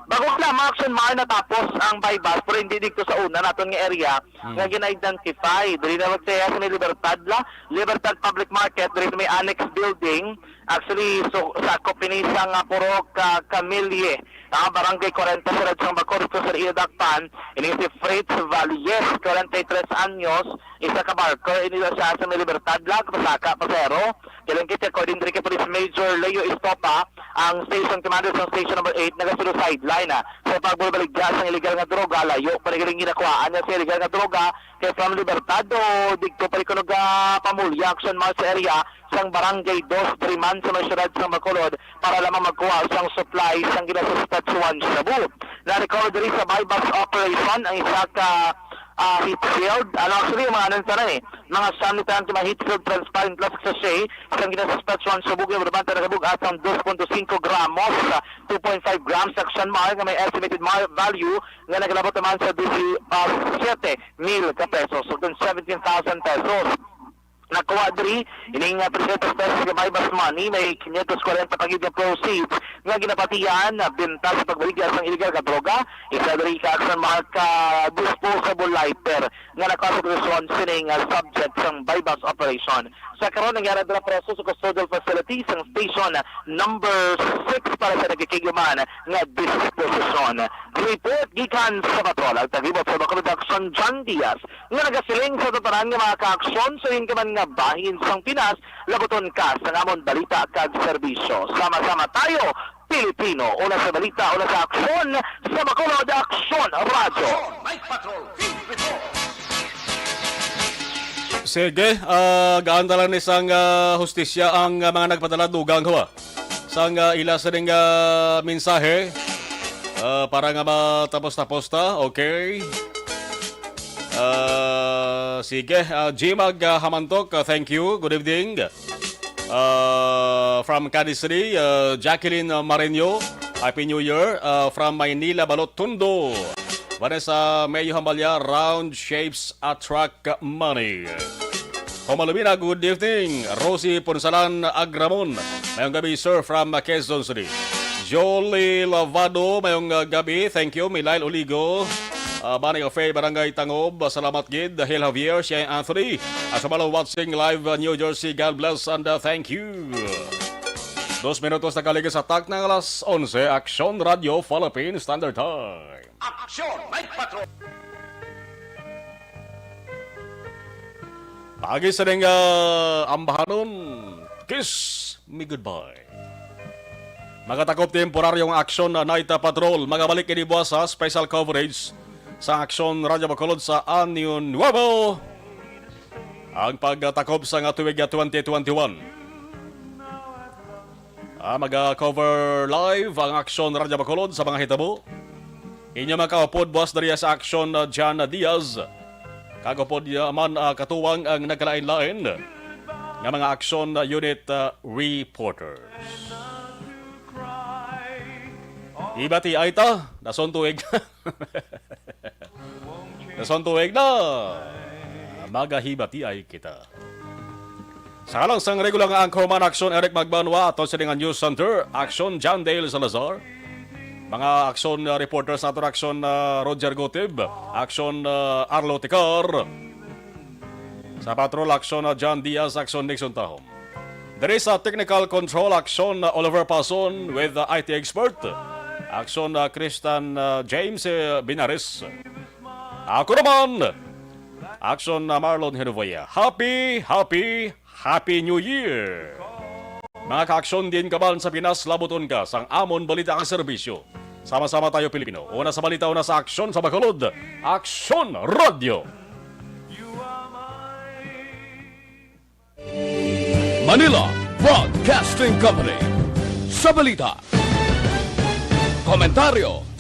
Bago lamang, Action Mar, natapos ang buy-bust, pero hindi dito sa una naton nga area Hmm. nga gina-identify. Diri na magtaya sa may Libertad la, Libertad Public Market, diri sa may annex building. Actually, so, sakop ini sa nga puro ka kamilye. Ah, Barangay forty, Sirad sang Baco, dito sa Rio Dakpan, ini si Fritz Valles, forty y tres anyos, isa ka barker, ini daw siya sa may Libertad la, pasaka, pasero. Kilang kita, according diri kay Police Major Leo Estopa, ang station commander sa station number eight, nagasulo sideline, ah, sa pagbaligya sang illegal nga droga, layo pa rin ginakuhaan niya sa illegal nga droga, kay from Libertad o dito pa rin kuno ga pamulya, Action Mar, sa area sang Barangay Dos Driman sa may siyudad sang Bacolod para lamang magkuha sang supply sang ginasuspetsuhan shabu. Na-recover diri sa buy-bust operation ang isa ka, ah, Heathfield. Ano, actually, mga ano sana eh, mga siyam ni tanan ka mga Heathfield transparent plastic sachet sang ginasuspetsuhan shabu, nga nagbanta nakabug-at sang dos punto singko gramos, ah, two point five grams, Action Mar, nga may estimated mar-, value nga nagalabot naman sa disi-, ah, siyete mil ka pesos, so seventeen thousand pesos. Nakuha diri, ining, ah, trescientos pesos nga buy-bust money, may quinientos kwarenta pa gid nga proceeds nga ginapatihan na binta sa pagbaligya sang illegal nga droga, isa diri ka Action Mar ka disposable lighter nga nakuha sa posesyon sining, ah, subject sang buy-bust operation. Sa karon, nangyari dira preso sa custodial facility sang station number six para sa nagakigyaman nga disposisyon. Report gikan sa patrol, ang tagibuot sa Bacolod Action, John Diaz, nga nagasiling sa tanan nga mga kaaksyon sa inyo man nga bahin sang Pinas, labuton ka sa amon balita kag serbisyo. Sama-sama tayo, Pilipino. Una sa balita, una sa aksyon, sa Bacolod Action Radyo. Action, Night Patrol, Field Report. Sige, ah, gaan ta lang ni sang, ah, hustisya ang, ah, mga nagpadala dugang, hawa. Sang, ah, ila sa ning, ah, mensahe, ah, para nga matapos-tapos ta, okay? Ah, sige, ah, Jimag, ah, Hamantok, ah, thank you. Good evening. Ah, from Cadiz City, ah, Jacqueline, ah, Mareño, Happy New Year. Ah, from Maynila, Balot Tundo, Vanessa Mayo Hambalya, Round Shapes Attract Money. Humalubina, good evening. Rosie Punsalan Agramon, mayong gabi, sir, from Quezon City. Jolie Lavado, mayong, uh, gabi. Thank you. Milail Oligo, uh, Bani Cafe, Barangay Tangob. Uh, salamat gid. Hil Javier, siya Anthony. As well, watching live, uh, New Jersey. God bless and, uh, thank you. Dos minutos na kaligid sa takna nga alas onse, Aksyon Radio Philippine Standard Time. Aksyon, Night Patrol. Paagi sa ning, ah, ambahanon, kiss me goodbye. Magatakop temporaryong aksyon na Night Patrol. Magabalik ini buwas sa special coverage sa Aksyon Radyo Bacolod sa Año Nuevo. Ang pagtakop sa nga tuig nga twenty twenty-one. Ah, maga-cover live ang Aksyon Radyo Bacolod sa mga hitabo. Inyo makaupod buwas diri sa Aksyon, uh, John Diaz. Kag upod, uh, man, uh, katuwang ang nagkalain-lain nga mga Aksyon, uh, Unit, uh, reporters. Ibati ay ta, nasuntuig. Nasuntuig na. Magahibatiay kita. Sa ngalan sang regular nga anchorman, Aksyon Eric Magbanwa, ato sa nga News Center, Aksyon John Dale Salazar. Mga Aksyon, uh, reporters nato, Aksyon, uh, Roger Gutib, Aksyon, uh, Arlo Ticar. Sa Patrol, Aksyon, uh, John Diaz, Aksyon Nixon Tahom. Diri sa technical control, Aksyon, uh, Oliver Pason with, uh, I T expert, Aksyon, uh, Christian, uh, James, uh, Binares. Ako naman, Aksyon, uh, Marlon Henovoya. Happy, happy, happy New Year! Mga kaaksyon, diin ka man sa Pinas, labuton ka sang amon balita kag serbisyo. Sama-sama tayo, Pilipino. Una sa balita, una sa aksyon sa Bacolod. Aksyon Radio. Manila Broadcasting Company. Sa balita, komentaryo,